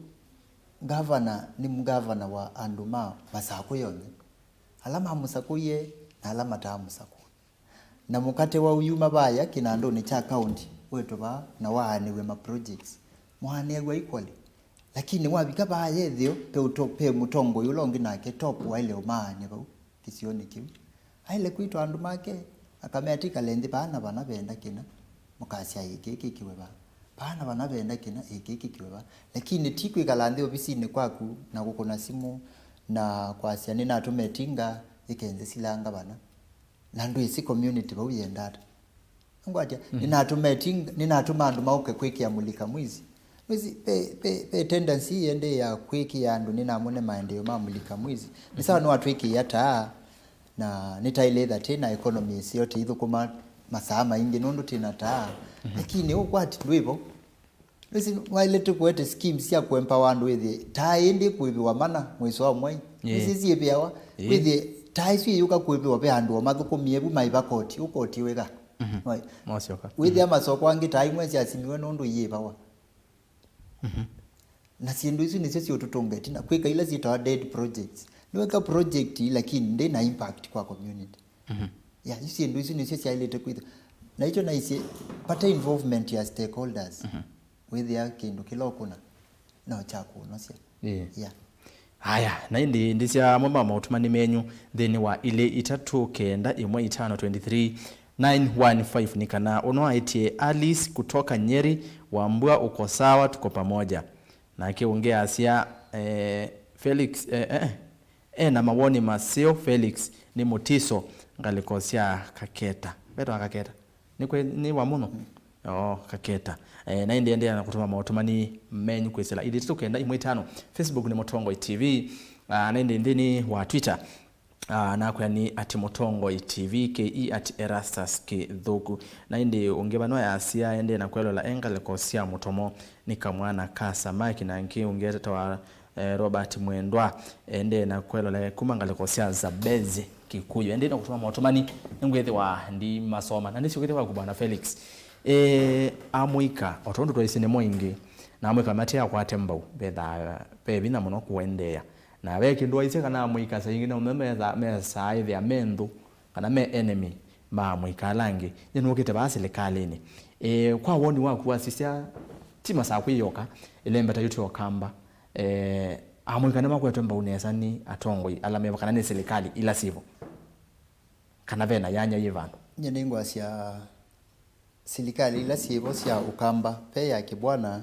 gavana nĩ mgavana wa andũ ma Masakũ yonthe, ala mamũsakũie na ala mataamũsakũa. Na mũkate wa ũyuma vaya kĩnandũnĩ kya kaunti wĩtũ vaa na waanĩw'e ma projects, mwaanĩaw'a equally. Lakini wavika vaa yethĩo, pe, ũto, pe mũtongoi ũla ũngĩ nake top waĩle ũmaanĩa vau kĩsionĩ kĩu. Aĩle kwĩtwa andũ make, akameatĩkale nthĩ vaa na vana venda kĩna, mũkasya ĩĩ kĩĩ kĩkĩwe vaa. Vaa na vana venda kĩna, ĩĩ kĩĩ kĩkĩwe vaa. Lakini ti kwĩkala nthĩ ovisinĩ kwaku na kũkũna simũ na kwasya nĩnatũma ĩtinga ĩkenze silanga vana. Na ndwĩsĩ community vau yenda ata. Ngwatya, nĩnatũma ĩtinga, nĩnatũma andũ maũke kwĩkĩa mũlika mwizi. Nĩsĩ, pe, pe, pe tendency ĩendee ya kwĩkĩa andũ nĩnamone maendeeo ma mũlika mwizi. Nĩ sawa nĩwatwĩkĩĩa taa, na nĩtaĩle ĩtha tĩ na economy ĩseo tĩithũkũma masaa maingĩ nũndũ tĩ na taa. Lakini ũkwati ndwĩvo. Nĩsĩ waĩlĩte kũete schemes sya kũempower andũ wĩthĩe taa ĩndĩ kũĩvĩwa mana mwĩso wa mwai. Ĩĩ. Nĩsĩ syĩvĩawa. Ĩĩ. Wĩthĩe taa isu iyũka kũĩvĩwa ve andũ o mathũkũmie vu maĩva koti, ũkoti wĩka. Wai. Mosyoka. Wĩthĩa masoko angĩ taa imwe syasimiwe nũndũ iyĩvawa. Na syĩndũ isu nĩsyo siũtũtũnga ĩtina. Kwĩka ila syĩtawa dead projects. Nĩweka project lakini ndĩ na impact kwa community. Ya, isu syĩndũ isu nĩsyo syaĩlĩte kwĩthĩwa. Na ikyo naisye, pata involvement ya stakeholders. Wĩthĩa kĩndũ kĩla ũkũna no kya kũũnosya. Ĩĩ. Yeah. Aya, na ĩndĩ ndĩsya amwe ma maũtũmani menyu nthĩnĩ wa ilĩ itatũ kenda ĩmwe itano twenty-three nine one five nĩ kana ũno aĩtye Alice kutoka Nyeri, Wambua uko sawa, tuko pamoja. Nake ũngĩ asya, eh, Felix, eh, eh, e na mawoni maseo Felix nĩ mũtiso ngalĩko sya Kaketa. Vetawa Kaketa? Nĩ kwĩ, nĩ Wamũnũ? Oo, Kaketa. Eh, na ĩndĩ endeea na kũtũma maũtũmani menyu kwĩsĩla ilĩ itatũ kenda ĩmwe itano. Facebook nĩ Mũtongoi T V. Ah, na ĩndĩ nthĩnĩ wa Twitter, ah, nakwĩa nĩ at Mũtongoi T V, K E at Erastus Kĩthũku. Na ĩndĩ ũngĩ vano yasya endee na kwelũla e ngalĩko sya mũtomo nĩ kamwana ka samaki, na angĩ ũngĩ etetawa eh, Robert Mwendwa, endee na kwelũla kuma ngalĩko sya Zambezi Kikuyu. Endee na kũtũma maũtũmani, nĩngwĩthĩwa ndimasoma. Na nĩsyũkĩte waku, Bwana Felix. Eh, amũika, o tondũ twaisye nĩmo aingĩ, na amũika mate akwate mbau, vethaa ve vinya mũno kũendeea. Na ve kĩndũ waisye kana amũika saa ingĩ namo metha-, mesaa ĩthĩa me nthũ, kana me enemy ma amũika ala angĩ. Nyie nũkĩte vaa silikalĩnĩ. Eh, kwa woni waku wasisya, ti Masakũ yoka, ĩlembeta yu ti Ũkamba. Eh, amũika nĩmakwetwe mbau nesa nĩ atongoi ala mevo kana nĩ silikalĩ ila syĩvo? Kana ve na yanya yĩ vandũ? Nyie nĩngwasya silikalĩ ila syĩvo sya Ũkamba, ve ya Kĩbwana,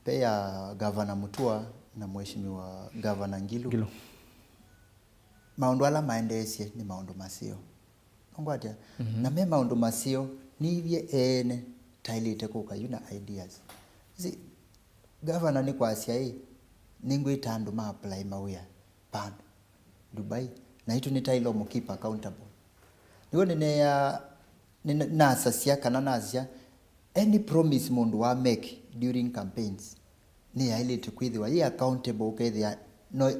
ve ya Gavana Mutua na Mheshimiwa Gavana Ngilu. Ngilu. Maũndũ ala maendeesye nĩ maũndũ maseo. Nũngwatya? Na me maũndũ maseo, nĩithyĩ eene taĩlĩte kũka yu na ideas. Ĩsĩ, gavana nĩkwasya ĩ, nĩngwĩta andũ ma apply mawĩa vandũ Dubai, naitũ nĩtaĩle ũmũ keep accountable. Nĩw'o nĩneea, nĩna-, nasasya kana nasya, any promise mũndũ wa make during campaigns, nĩyaĩlĩte kwĩthĩwa yĩ accountable, ũkethĩa no,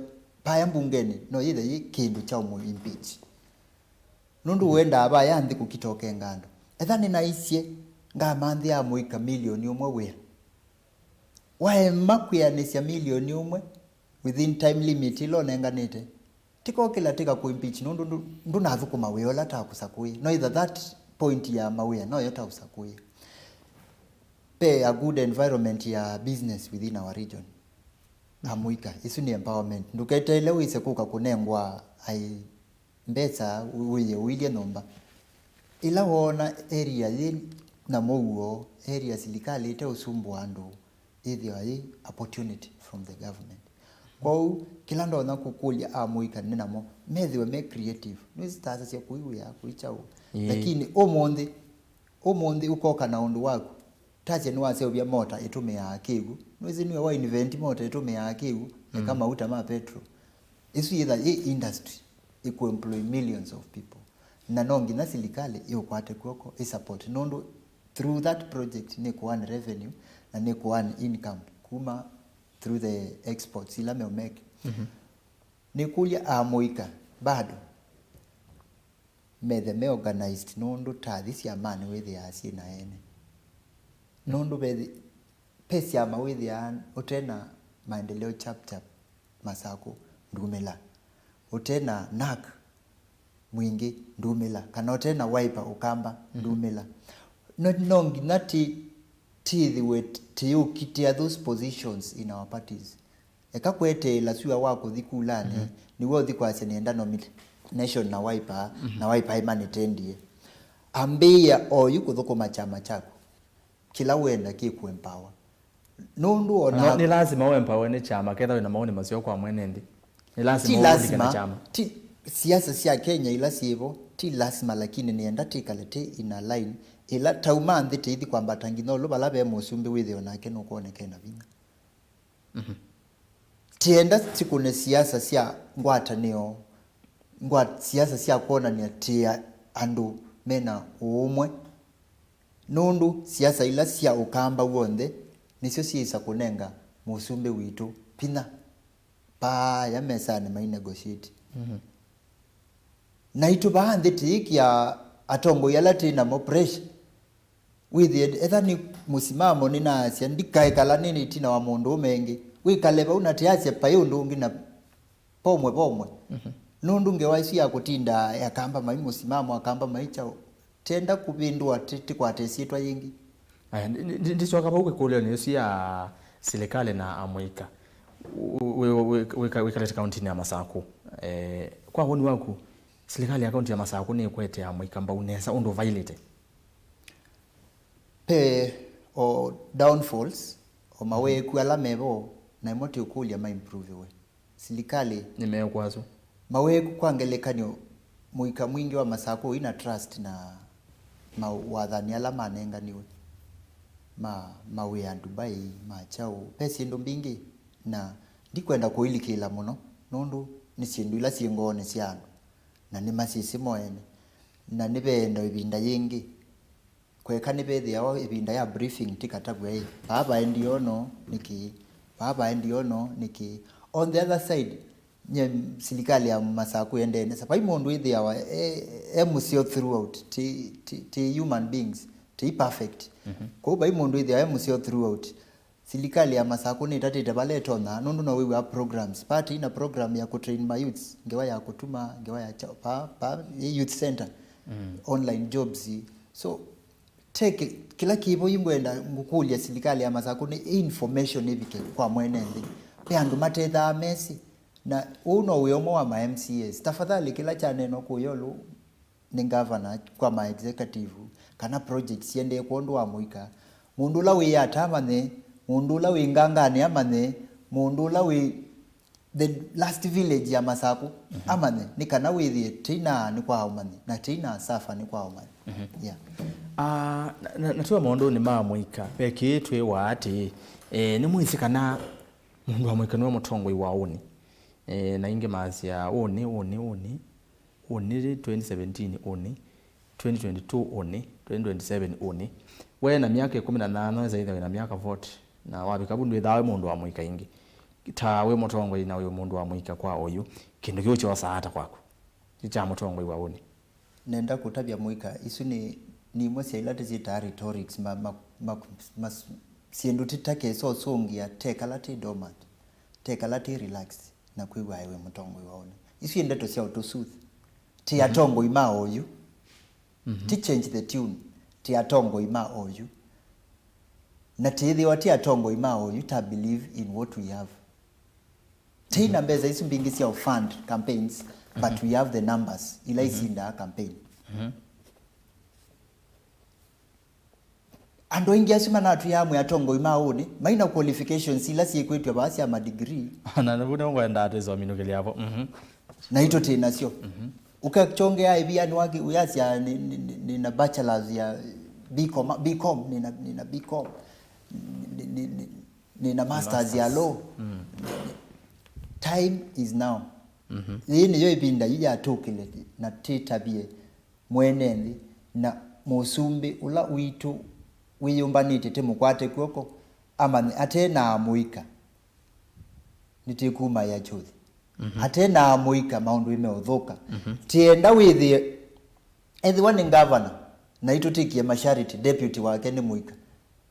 paya mbungenĩ no yĩthe yĩ kĩndũ kya ũmũ impeach. Nũndũ ũendaa vaya nthĩ kũkita ũkenga andũ. Etha nĩnaisye ngamanthĩa amũika milioni ũmwe wĩa. Waema kwĩanĩsya milioni ũmwe within time limit ĩla ũnenganĩte, tiko kĩla tika kũ impeach nũndũ ndũ-, ndũnathũkũma wĩa ũla takũsakũie. No either that point ya mawĩa noyo taũsakũie. Pe a good environment ya business within our region. Amũika, isu nĩ empowerment. Ndũketeele wĩse kũka kũnengwa ai mbesa wĩye ũilye nyũmba. Ĩla woona area yĩ na mũuo, area silikalĩ ĩte ũsumbũa andũ, yĩthĩawa yĩ opportunity from the government. Kwoou, kĩla ndonya kũkũlya amũika nĩ namo, methĩwe me creative. Nĩwĩsĩ ta asasya kũi wĩa, kũi kyaũ. Ĩĩ. Lakini ũmũnthĩ, Ũmũnthĩ ũkoka na ũndũ waku. Tasya nĩwaseũvya mota ĩtũmĩaa kĩw'ũ. Nĩwĩsĩ nĩwe wa invent mota ĩtũmĩaa kĩw'ũ, eka mauta ma petrol. Ĩsu yĩtha yĩ industry, ĩkũemploy millions of people. Na no nginya silikalĩ ĩũkwate kw'oko, ĩ support. Nũndũ through that project nĩkũearn revenue na nĩkũearn income kuma through the exports ila meũmeke. Nĩkũlya amũika bado methe me organized nũndũ ta athi syamanĩ wĩthĩaa syĩ na ene. Nũndũ vethi-, ve syama wĩthĩaa ũte na maendeleo chap chap Masakũ ndumĩla, ũte na nak mwingĩ ndumĩla, kana ũte na Wiper Ũkamba ndumĩla. No, no nginya ti-, tĩthĩwe tĩũkitĩa those positions in our parties. Eka kweteela sua wa kũthi kulanĩ, nĩw'o ũthi kwasya nĩenda nomination na Wiper, na Wiper ĩmanĩtendie. Ambĩĩa oyu kũthũkũma kyama kyaku. Kĩla wenda kĩkũempower. Nũndũ ona nĩ lasima ũempower nĩ kyama ketha wĩna maoni maseo kwa mwene nthĩ. Nĩ lasima ti ũũlike na lasima, kyama. Ti siasa sya Kenya ila syĩvo, ti lasima, lakini nĩenda tĩkale tĩ in a line. Ĩla tauma nthĩ tĩithi kwambata nginya ũlũ vala ve mũsumbĩ wĩthĩo nake nũkwoneka ena vinya. Tienda sikũne siasa sya ngwatanĩo, ngwa-, siasa sya kwonany'a tĩ a-, andũ mena ũũmwe. Nũndũ siasa ila sya ũkamba w'onthe nĩsyo syĩsa kũnenga mũsumbĩ witũ vinya. Paaya mesanĩ mai negotiate. Naitũ vaa nthĩ tĩĩkĩa atongoi ala twĩ namo pressure. Wĩthĩe etha nĩ mũsimamo nĩnaasya, ndikaekala nĩ ĩtina wa mũndũũme ĩngĩ. Wĩkale vau na tĩasya paĩ ũndũ ũngĩ na pomwe pomwe. Nũndũ ngewa ĩsu ya kũtinda akamba mai mũsimamo, akamba mai kyaũ, tenda kũvĩndũa tĩ-, tĩkwate ĩsyĩtwa yĩngĩ. Aya, ndi- ndi- ndisyoka vau kwĩkũlĩonĩ ĩsu ya silikalĩ na amũika. Wĩ- wĩ- wĩ- wĩka- wĩkalĩte kauntinĩ ya Masakũ. Eh, kwa woni waku, silikalĩ ya kaunti ya Masakũ nĩkwete amũika mbau nesa ũndũ vailĩte? Pe o downfalls, o maweeku ala mevo, na ĩmo tĩũkũlya ma improviwe. Silikalĩ nĩmeekwa asu. Maweeku, kwa ngelekany'o, mũika mwingĩ wa Masakũ ũina trust na mawathani ala manenganiwe ma mawĩa Dubai, ma kyaũ, ve syĩndũ mbingĩ, na ndikwenda kũilikĩla mũno nũndũ nĩ syĩndũ ila syĩ ngoonĩ sya andũ, na nĩmasyĩsĩ mo ene, na nĩveenda ĩvinda yĩngĩ. Kweka nĩvethĩawa ĩvinda ya briefing tĩkatavw'a ĩ, vaa vaendie ũno nĩkĩ, vaa vaendie ũno nĩkĩ. On the other side, nye silikalĩ ya Masakũ ĩendee nesa. Vai mũndũ ĩthĩawa e, e mũseo throughout, ti, ti, ti human beings, ti perfect. Kwoou vai mũndũ ĩthĩawa e mũseo throughout. Silikalĩ ya Masakũ nĩtatĩte vala ĩtonya, nũndũ no wĩw'aa programs. Party ina program ya kũtrain ma youths, ngewa ya kũtuma, ngewa ya cha- pa, pa, youth center, online jobs. So, teke, kĩla kĩvo yu ngwenda ngũkũlya silikalĩ ya Masakũ nĩ information ĩvike kwa mwene nthĩ. Ve andũ matethaa mesĩ, na ũu no wĩ ũmwe wa ma M C As. Tafadhali, kĩla kyanenwa kũya ũlũ nĩ ngavana kwa ma executive, kana project siendee kwondũ wa mũika, mũndũ ũla wĩ Yatta amanye, mũndũ ũla wĩ Nganganĩ amanye, mũndũ ũla wĩ the last village ya Masakũ amanye, nĩ kana wĩthĩe tĩinaa nĩ kwa ũmanyi, na tĩinaa safa nĩ kwa ũmanyi. Yeah. Ah, na- na- na twĩ maũndũnĩ ma mũika, ve kĩĩ twĩwaa atĩĩ, eh, nĩmwĩsĩ kana mũndũ wa mũika nĩwe mũtongoi wa ũnĩ? Eh, na ingĩ maasya ũnĩ, ũnĩ, ũnĩ, ũnĩ twenty seventeen, ũnĩ twenty twenty-two, ũnĩ twenty twenty-seven, ũnĩ. We na myaka ĩkũmi na nyanya, esa ĩthĩwa wĩ na myaka forty, na wavika vu ndwĩthaa wĩ mũndũ wa mũika ĩngĩ. Ta wĩ mũtongoi na wĩ mũndũ wa mũika kwa oyu, kĩndũ kĩu kyosaa ata kwaku? Ti kya mũtongoi wa ũnĩ. Nenda kũtavya mũika, isu nĩ, nĩ imwe sya ila tũsyĩtaa rhetorics, ma, ma, ma, ma, syĩndũ tĩtakesa ũsũngĩa, tekala tĩ dormant, tekala tĩ relaxed, na kwĩw'a wĩ mũtongoi wa ũnĩ. Isu nĩ ndeto sya ũtũsuthi. Ti atongoi ma oyu. Ti change the tune. Ti atongoi ma oyu. Na tĩĩthĩwa ti atongoi ma oyu, ta believe in what we have. Tĩi na mbesa isu mbingĩ sya fund campaigns, but we have the numbers ila isindaa campaign. Andũ aingĩ asu manatwĩaa mwĩ atongoi ma ũnĩ, maina qualifications ila syĩkwĩtw'a vaa sya ma degree. Na vu nĩvo ngwendaa twĩsominũkĩlya vo. Mhm. Naitũ twĩ nasyo. Ũkakyongea ĩvianĩ wake, ũyasya nĩ, nĩ, nĩ, nĩ na bachelors ya B com, B com, nĩna, nĩna B com, nĩ- nĩ- nĩ- nĩna masters ya law. Time is now. Yĩĩ nĩyo ĩvinda yu yatũkĩle na tĩtavye mwene nthĩ na mũsumbĩ ũla witũ wĩyũmbanĩtye tĩmũkwate kw'oko amanye ate na amũika nĩtĩkumaĩa kyũthi. Ate na amũika maũndũ ĩmeũthũka. Tienda wĩthĩe ethĩwa nĩ ngavana na itũtĩkie mashariti deputy wake nĩ mũika.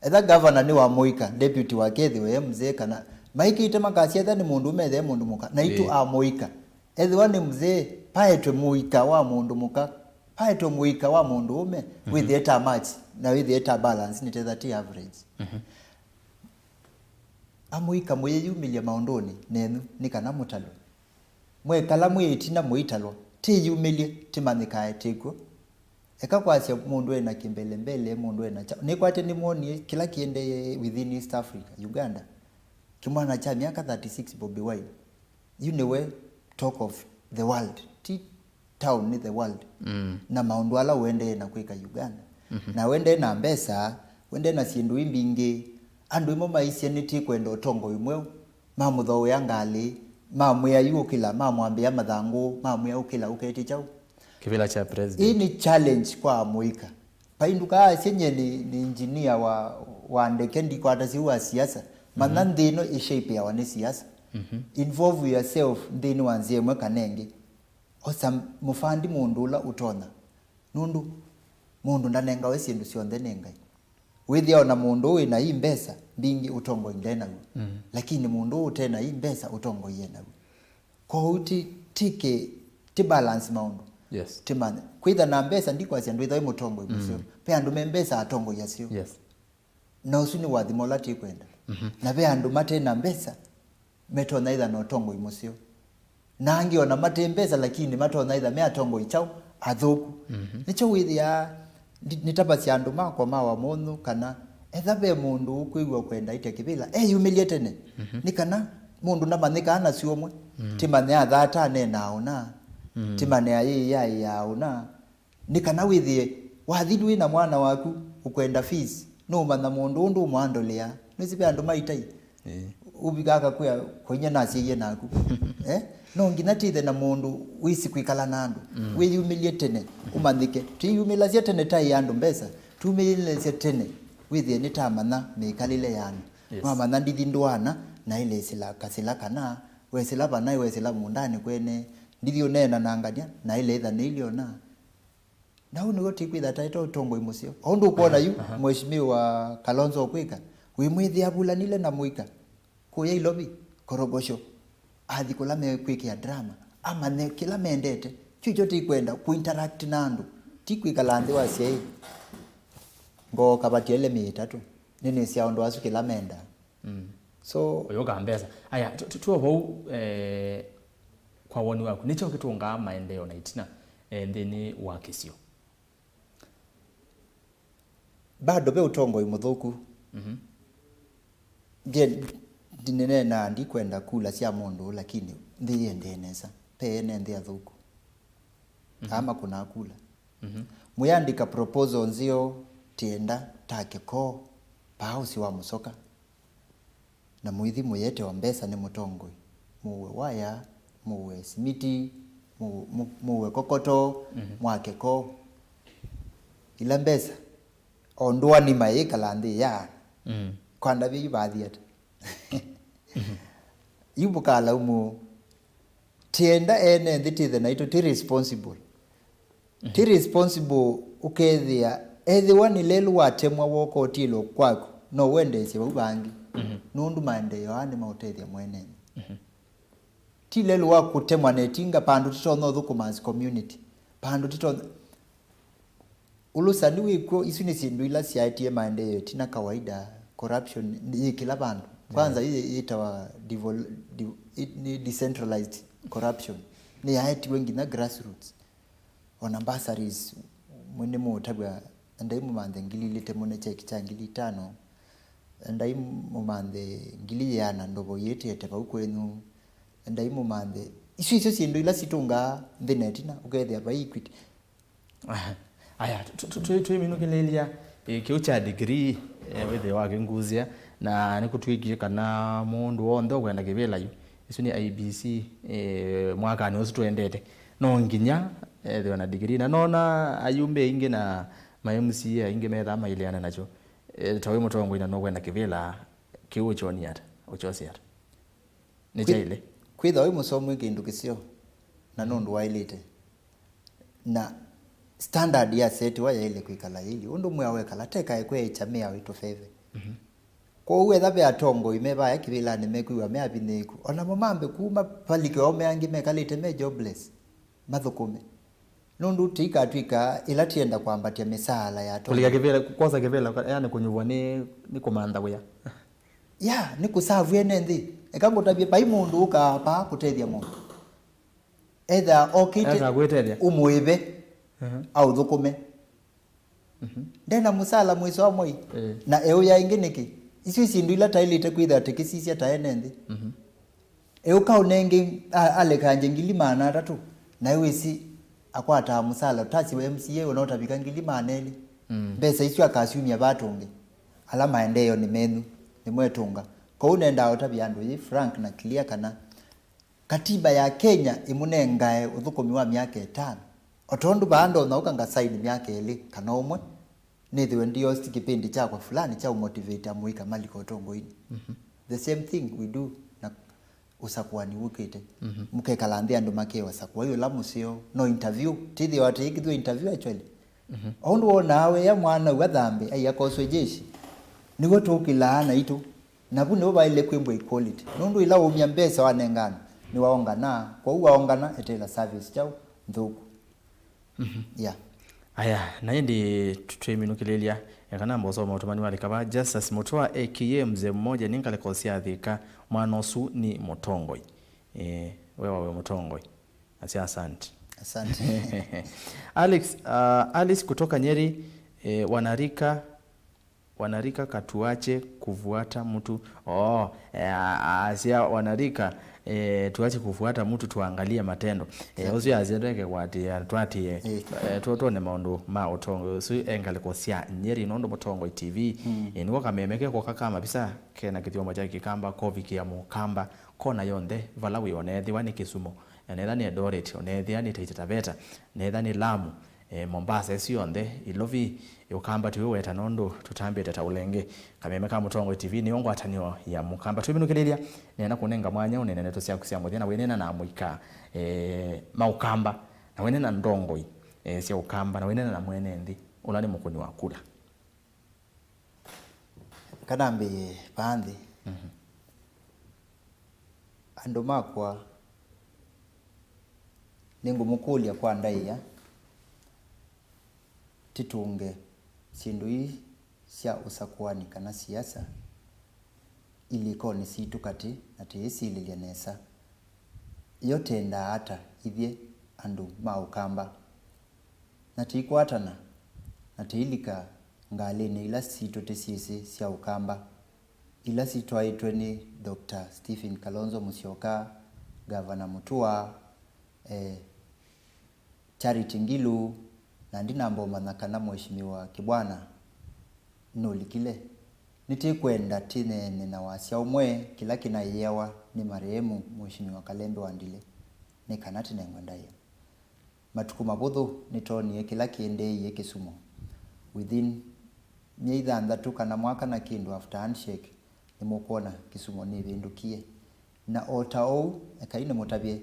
Etha gavana nĩ wa mũika, deputy wake ethĩwe e mzee kana maikĩte makasya etha nĩ mũndũ ũme ethĩwe mũndũ mũka. Naitũ amũika. Ethĩwa nĩ mzee, paetwe mũika wa mũndũ mũka, paetwe mũika wa mũndũ ũme, wĩthĩe ta match na wĩthĩe ta balance nĩ tetha ti average. Amũika mũyĩyumĩlya maũndũnĩ nenyu nĩ kana mũtalwe. Mwekala mwĩ ĩtina mũitalwa, tĩyumĩlye, tĩmanyĩkae tĩkw'o. Eka kwasya mũndũ ena kĩmbelembele, mũndũ ena kyaũ. Nĩkwatya nĩmwonie kĩla kĩendee within East Africa, Uganda. Kĩmwana kya myaka thirty-six, Bobi Wine. Yu nĩwe talk of the world. Ti town, nĩ the world. Na maũndũ ala ũendee na kwĩka Uganda. Na wendee na mbesa, wendee na syĩndũ imbingĩ. Andũ ĩmwe maisye nĩtĩkwenda ũtongoi mweũ. Mamũthoea ngalĩ, mamwĩa yu ũkĩla, mamwambĩa mathangũ, mamwĩa ũkĩla ũketĩ kyaũ. Kĩvĩla kya president. Ĩĩ nĩ challenge kwa amũika. Painduka asye nye nĩ, nĩ engineer wa, wa ndeke, ndikwata syĩu wa siasa. Manya nthĩ ĩno ĩshapeawa nĩ siasa. Involve yourself nthĩnĩ wa nzĩa ĩmwe kana ĩngĩ. Osa mũfandi mũndũ ũla ũtonya. Nũndũ mũndũ ndanengawe syĩndũ syonthe nĩ Ngai. Wĩthĩa ona mũndũ wĩ na ii mbesa mbingĩ ũtongoi nde naw'o. Lakini mũndũ ũte na ii mbesa ũtongoi e naw'o. Kwoou ti, ti kĩ, ti balance maũndũ. Yes. Tĩmanye. Kwĩtha na mbesa ndikwasya ndwĩtha wĩ mũtongoi mũseo. Ve andũ me mbesa atongoi aseo. Yes. Na ũsu nĩ wathimo ũla tĩkwenda. Na ve andũ mate na mbesa metonya ĩtha na ũtongoi mũseo. Na angĩ ona mate mbesa lakini matonya ĩtha me atongoi kyaũ athũku. Nĩkyo wĩthĩaa ndi- nĩtavasya andũ makwa ma Wamũnyũ kana etha ve mũndũ ũkwĩw'a kwenda aite kĩvĩla eyumĩlye tene. Nĩ kana mũndũ ndamanyĩkaa na syũmwe. Tĩmanye athata aneenaa ũna. Tĩmanye ayĩĩaĩaa ũna. Nĩ kana wĩthĩe wathi ndwĩ na mwana waku ũkwenda fees, nũũmanya mũndũ ũndũ ũmwandolea. Nĩsĩ ve andũ maitai. Ũvika akakwĩa, "Kwa inya nasyaie naku." Eh? No nginya tĩthe na mũndũ wĩsĩ kwĩkala na andũ. Wĩyumĩlye tene, ũmanyĩke. Twĩyumĩlasya tene taĩ andũ mbesa, tumĩlĩlasya tene, wĩthĩe nĩtamanya mĩkalĩle ya andũ. Yes. Mwamanya ndithi ndũana, na ĩlesĩla kasĩla kana, wesĩla vana, wesĩla mũũndanĩ kwene, ndithi ũneena na ngania, na ĩleĩtha nĩilyona. Na ũu nĩw'o tĩkwĩtha taĩte ũtongoi mũseo. O ũndũ ũkwona yu, Mheshimiwa Kalonzo ũkwĩka, wĩmwĩthĩa avulanile na mũika kũya Ilovi, korogosho, athi kũla mekwĩkĩa drama, amanye kĩla mendete. Kyu ikyo tĩkwenda, kũinteract na andũ, ti kwĩkala nthĩ wasya ĩ, ngooka vatiele mĩĩ ĩtatũ, nĩnĩsyaa ũndũ asu kĩla mendaa. Mm. So ũyũka mbesa. Aya, tu- tu- tuo vau, eh, kwa woni waku, nĩkyo kĩtũngaa maendeeo na itina, eh, nthĩnĩ wa kĩsio? Bado ve ũtongoi mũthũku. Mhm. Ndie- ndinenena ndikwenda kula sya mũndũ, lakini nthĩ yĩendee nesa. Pe ene nthĩ athũku. Mhm. Ama kuna kula. Mhm. Mũyandĩka proposal nzeo, tienda ta kĩkoo, paa ũsĩ wa mũsoka. Na mũithi mũyetewa mbesa nĩ mũtongoi. Mũue waya, mũue simiti, mũ- mũ- mũue kokoto, mhm, mwake koo. Ila mbesa, o ndũani mayĩkala nthĩ ya. Mm. Kwandavya yu vathi ata? Yu mũkalaumũ. Tienda ene nthĩ tithe naitũ ti responsible. Mhm. Ti responsible ũkethĩa, ethĩwa nĩ lelũ watemwa woka ũtilwe kwaku, no wendeesye vau vangĩ. Mhm. Nũndũ maendeeo aa nĩ maũtethya mwene nthĩ. Mhm. Ti lelũ wa kũtemwa na ĩtinga, pandũ titonya ũthũkũma as community. Pandũ titonya. Ũlũsani wĩkw'o, isu nĩ syĩndũ ila syaetie maendeeo ĩtina kawaida, corruption yĩ kĩla vandũ. Kwanza, yeah, ĩĩ yĩtawa devol- de- ĩ- nĩ decentralized corruption. Nĩyaetiwe nginya grassroots. Ona bursaries, mwe nĩ mũũtavw'a, endai mũmanthe ngili ilĩ temũne kyeki kya ngili itano, endai mũmanthe ngili yĩana ndovo yĩtĩete vau kwenyu, endai mũmanthe. Isu isyo syĩndũ ila sitũngaa nthĩ na ĩtina, ũkethĩa vai equity. Aya, tu- tu- tu- twĩminũkĩlĩĩlya Ĩ, kĩu kya degree, eh, wĩthĩe wakĩngusya, na nĩkũtw'ĩkie kana mũndũ w'onthe ũkwenda kĩvĩla yu, ĩsu nĩ I E B C, eh, mwakanĩ ũsu tũendete, no nginya ethĩwe na degree. Na nona ayumbe aingĩ na ma M C A aingĩ methaa maileana nakyo. Eh, ta wĩ mũtongoi na nũkwenda kĩvĩla kĩu, ũkyonie ata? Ũkyosĩ ata? Nĩ kyaĩle. Kwĩthĩwa wĩ mũsomu nĩ kĩndũ kĩseo, na nũndũ waĩlĩte. Na standard yasetiwa yaĩle kwĩkala yĩilyĩ. Ũndũ mwĩao wekala, tekae kweekya mĩao ĩtũveve. Mhm. Kwoou etha ve atongoi me vaya kĩvĩlanĩ mekwĩw'a me avinyĩĩku, o namo mambe kuma valike o me angĩ mekalĩte me jobless, mathũkũme. Nũndũ tĩikatw'ĩka ĩla tienda kwambatya mĩsaala ya atongoi. Kũlika kĩvĩla, kwosa kĩvĩla, yani kũnyuvwa nĩ, nĩ kũmantha wĩa. Ya, nĩ kũsavu ene nthĩ. Eka ngũtavye, vai mũndũ ũkaa paa kũtethya mũndũ. Etha okĩte, eka kwĩtethya, ũmũĩve, mhm, aũthũkũme. Mhm. Ndena mũsala mũiso wa mwei. Eh. Na eũya ĩngĩ nĩkĩ? Isu syĩndũ ila taĩlĩte kwĩthĩwa tĩkĩsisya ta ene nthĩ. Mhm. Eũka ũnenge, a-, alekanje ngili maana atatũ, na ewĩsĩ akwataa mũsala ũtasiwe M C A ũna ũtavika ngili maana elĩ. Mm. Mbesa isu akasyumya va tũngĩ? Ala maendeeo nĩ menyu, nĩmwetũnga. Kwoou nendaa ũtavya andũ yĩ frank na clear kana Katiba ya Kenya ĩmũnengae ũthũkũmi wa myaka ĩtano. O tondũ vaa ndonya ũka ngasaini myaka ĩlĩ kana ũmwe, nĩthĩwe ndi host kĩpindi kyakwa fulani kya ũmotivate amũika malika ũtongoinĩ. Mhm. The same thing we do na ũsakũani wũkĩte. Mhm. Mũkekala nthĩ andũ makewa sakũai ũla mũseo, no interview, tĩthĩwa atĩ ĩkĩthwa interview actually. Mhm. O ũndũ wonaa wĩa mwana u athambe, ai akoswe jeshi, nĩw'o tũkĩlaa naitũ. Na vu nĩvo vaĩle kwĩmbwa equality. Nũndũ ĩla waumya mbesa wanenga andũ, nĩwaongana, kwoou waongana eteela service kyaũ nthũku. Mhm. Yeah. Aya, na ĩndĩ tũ-, twĩminũkĩlĩlya, eka namba ũsoma ũtũmani wa lika va, Justus Mũtũa, A K A Mzee Mmoja, nĩ ngalĩko sya Thika, mwana ũsu nĩ mũtongoi. Eh, we wawe mũtongoi. Asya asante. Asante. Alex, uh, Alice kutoka Nyeri, eh, wanarika, wanarika katuache kufuata mtu. Oh, eh, a-, asya wanarika, eh, tuache kufuata mtu, tuangalie matendo. Eh, exactly. Ũsu asya ndeke kwati, eh, twati, eh, eh, tu-, tuone maũndũ ma ũtongo. Ũsu e ngalĩko sya Nyeri, nũndũ Mũtongoi T V, mm, eh, nĩko kameme keko kaka mavisa kena kĩthyomo kya Kĩkamba, kovikĩa Mũkamba, kona yonthe, vala wĩ, ona ethĩwa nĩ Kĩsumo, ona ethĩwa nĩ Eldoret, ona ethĩwa nĩ Taita Taveta, na ethĩwa nĩ Lamu, eh, Mombasa, ĩsu yonthe, Ilovi, Ũkamba tũiweta nũndũ tũtambĩte ta ũlenge. Kameme ka Mũtongoi T V nĩyo ngwatanĩo ya Mũkamba. Twĩminũkĩlĩlya, nĩenda kũnenga mwanya ũnene ndeto syaku sya mũthya, na wĩnena na amũika, eh, ma Ũkamba, na wĩnena ndongoi, eh, sya Ũkamba, na wĩnena na mwene nthĩ, ũla nĩ mũkũni wa kula. Kanambĩĩe vaa nthĩ. Mhm. Andũ makwa, nĩngũmũkũlya kwa ndaĩa, tĩtũnge syĩndũ ii sya ũsakũani kana siasa ilikonĩ sitũ katĩ na tĩĩsilĩlya nesa. Yo twendaa ata ithyĩ andũ ma Ũkamba? Na tĩikwatana, na tĩilika ngalĩnĩ ila sitũ tĩsyĩsĩ sya Ũkamba, ila sitwaĩtwe nĩ Doctor Stephen Kalonzo Musyoka, Gavana Mũtua, eh, Charity Ngilu, na ndinamba ũmanya kana Mheshimiwa Kibwana nũlikile. Nĩtĩkwenda tĩneene na wasya ũmwe kĩla kĩnaĩawa nĩ marehemu Mheshimiwa Kalembe wa Ndile, nĩ kana tĩnengwe ndaĩa. Matukũ mavũthũ nĩtoonie kĩla kĩendeeie Kĩsumo. Within myei thanthatũ kana mwaka na kĩndũ after handshake, nĩmũkwona Kĩsumo nĩvĩndũkie. Na o ta ũu, ekai nĩmũtavye,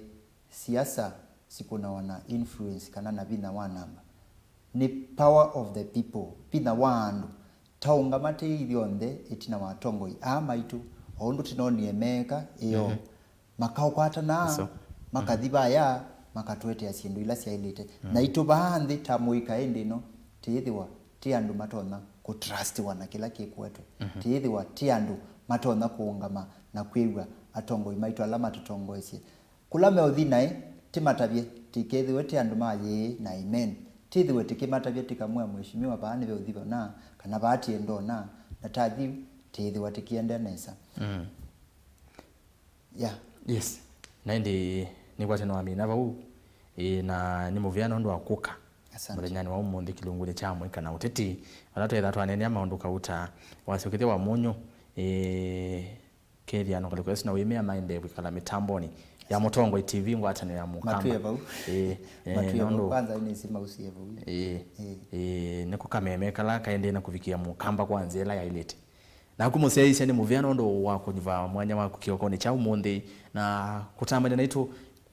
siasa sikũnawa na influence kana na vinya wa namba. Nĩ power of the people, vinya wa andũ. Ta ũngama tĩ ithyonthe ĩtina wa atongoi aa maitũ, o ũndũ tĩnonie meeka ĩyoo. Mhm. Makaũkwatana, so, makathi vaya, makatũetea syĩndũ ila syaĩlĩte. Mm. Naitũ vaa nthĩ ta mũika ĩndĩ ĩno, tĩĩthĩwa tĩ andũ matonya kũtrustiwa na kĩla kĩkwetwe. Mhm. Tĩĩthĩwa tĩ andũ matonya kũũngama na kwĩw'a atongoi maitũ ala matũtongoesye. Kũla meũthi naĩ, tĩmatavye, tĩkethĩwe tĩ andũ ma yĩĩ na amen. Tĩthĩwe tĩkĩmatavya tĩkamwĩa, Mheshimiwa, vaa nĩveũthi vana, kana vaa tiendona, na tathiu, tĩĩthĩwa tĩkĩendea nesa. Mm. Yeah. Yes. Na ĩndĩ nĩkwatya nĩwamina vau, ĩ, na nĩ mũvea nũndũ wa kũka. Asante. Mũthenyanĩ wa ũmũnthĩ kĩlungunĩ kya mũika na ũteti, vala twetha twaneenea maũndũ kauta wasya ũkĩthya wa mũnyũ, ĩĩ, kethĩano kalĩko yesu na wĩmĩa maendee kwĩkala mĩtambonĩ ya Mũtongoi T V ngwatanĩo ya Mũkamba. Matwĩe vau. Ĩĩ, eh, Matwĩe vau. Nũndũ kwanza nĩsĩ mausie vau. Ĩĩ, ĩĩ, nĩko kameme kala kaendee na kũvikĩa Mũkamba kwa nzĩa ĩla yaĩlĩte. Naku mũsyaĩĩsya nĩ mũvea nũndũ wa kũnyuva mwanya waku kĩokonĩ kya ũmũnthĩ na kũtambany'a naitũ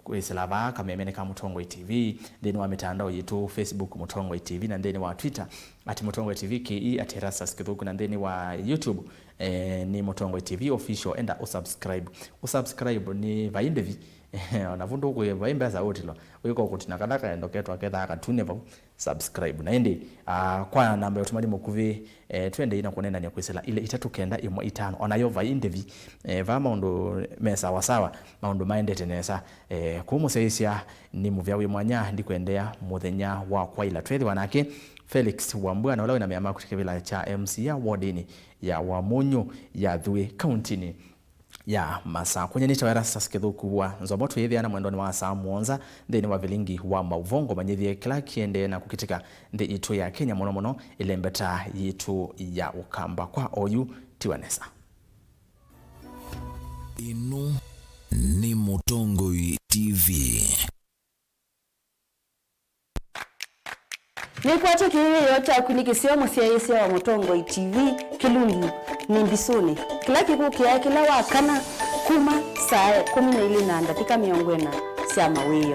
kwĩsĩla vaa kamemenĩ ka Mũtongoi T V nthĩnĩ wa mĩtandao yitũ, Facebook Mũtongoi T V, na nthĩnĩ wa Twitter at Mũtongoi T V K E, at Erastus Kĩthũku, na nthĩnĩ wa YouTube, eh, nĩ Mũtongoi T V Official. Enda ũsubscribe. Ũsubscribe nĩ vai ndĩvi. Ona vu ndũkwĩ vai mbesa ũtilwa. Wĩka ũkũtina kala kaendo ketwa kethaa katune vau. Subscribe. Na ĩndĩ, ah, kwa namba ya ũtũmani mũkuvĩ, eh, twendei na kũnenany'a kwĩsĩla ile itatũ kenda ĩmwe itano. Onayo vai ndĩvi, eh, vaa maũndũ me sawa sawa, maũndũ maendete nesa. Eh, kũu mũsyaĩĩsya nĩ mũvea wĩ mwanya, ndikwendea mũthenya wa kwaĩla. Twethĩwa nake Felix Wambua, na ũla wĩna mea maku kĩvĩla kya M C A wodinĩ ya Wamunyu ya Thuĩ, kauntinĩ ya Masakũ. Nyie nĩtawa Erastus Kĩthũku wa Nzomo. Twĩĩthĩana mwendonĩ wa saa mũonza nthĩnĩ wa vilingi wa mauvoo. Ngũmanyĩthye kĩla kĩendee na kũkĩtĩka nthĩ itũ ya Kenya, mũno mũno ĩlembeta yitũ ya Ũkamba. Kwa oyu, tiwa nesa. Ĩno nĩ Mũtongoi T V. Nĩkwatya kĩĩo kyaku nĩ kĩseo mũsyaĩĩsya wa Mũtongoi T V kĩlungu nĩ mbisũnĩ kĩla kĩkũkĩaa kĩla wa kana kuma saa ĩkũmi na ilĩ na ndatĩka mĩongo ĩna sya mawĩĩ.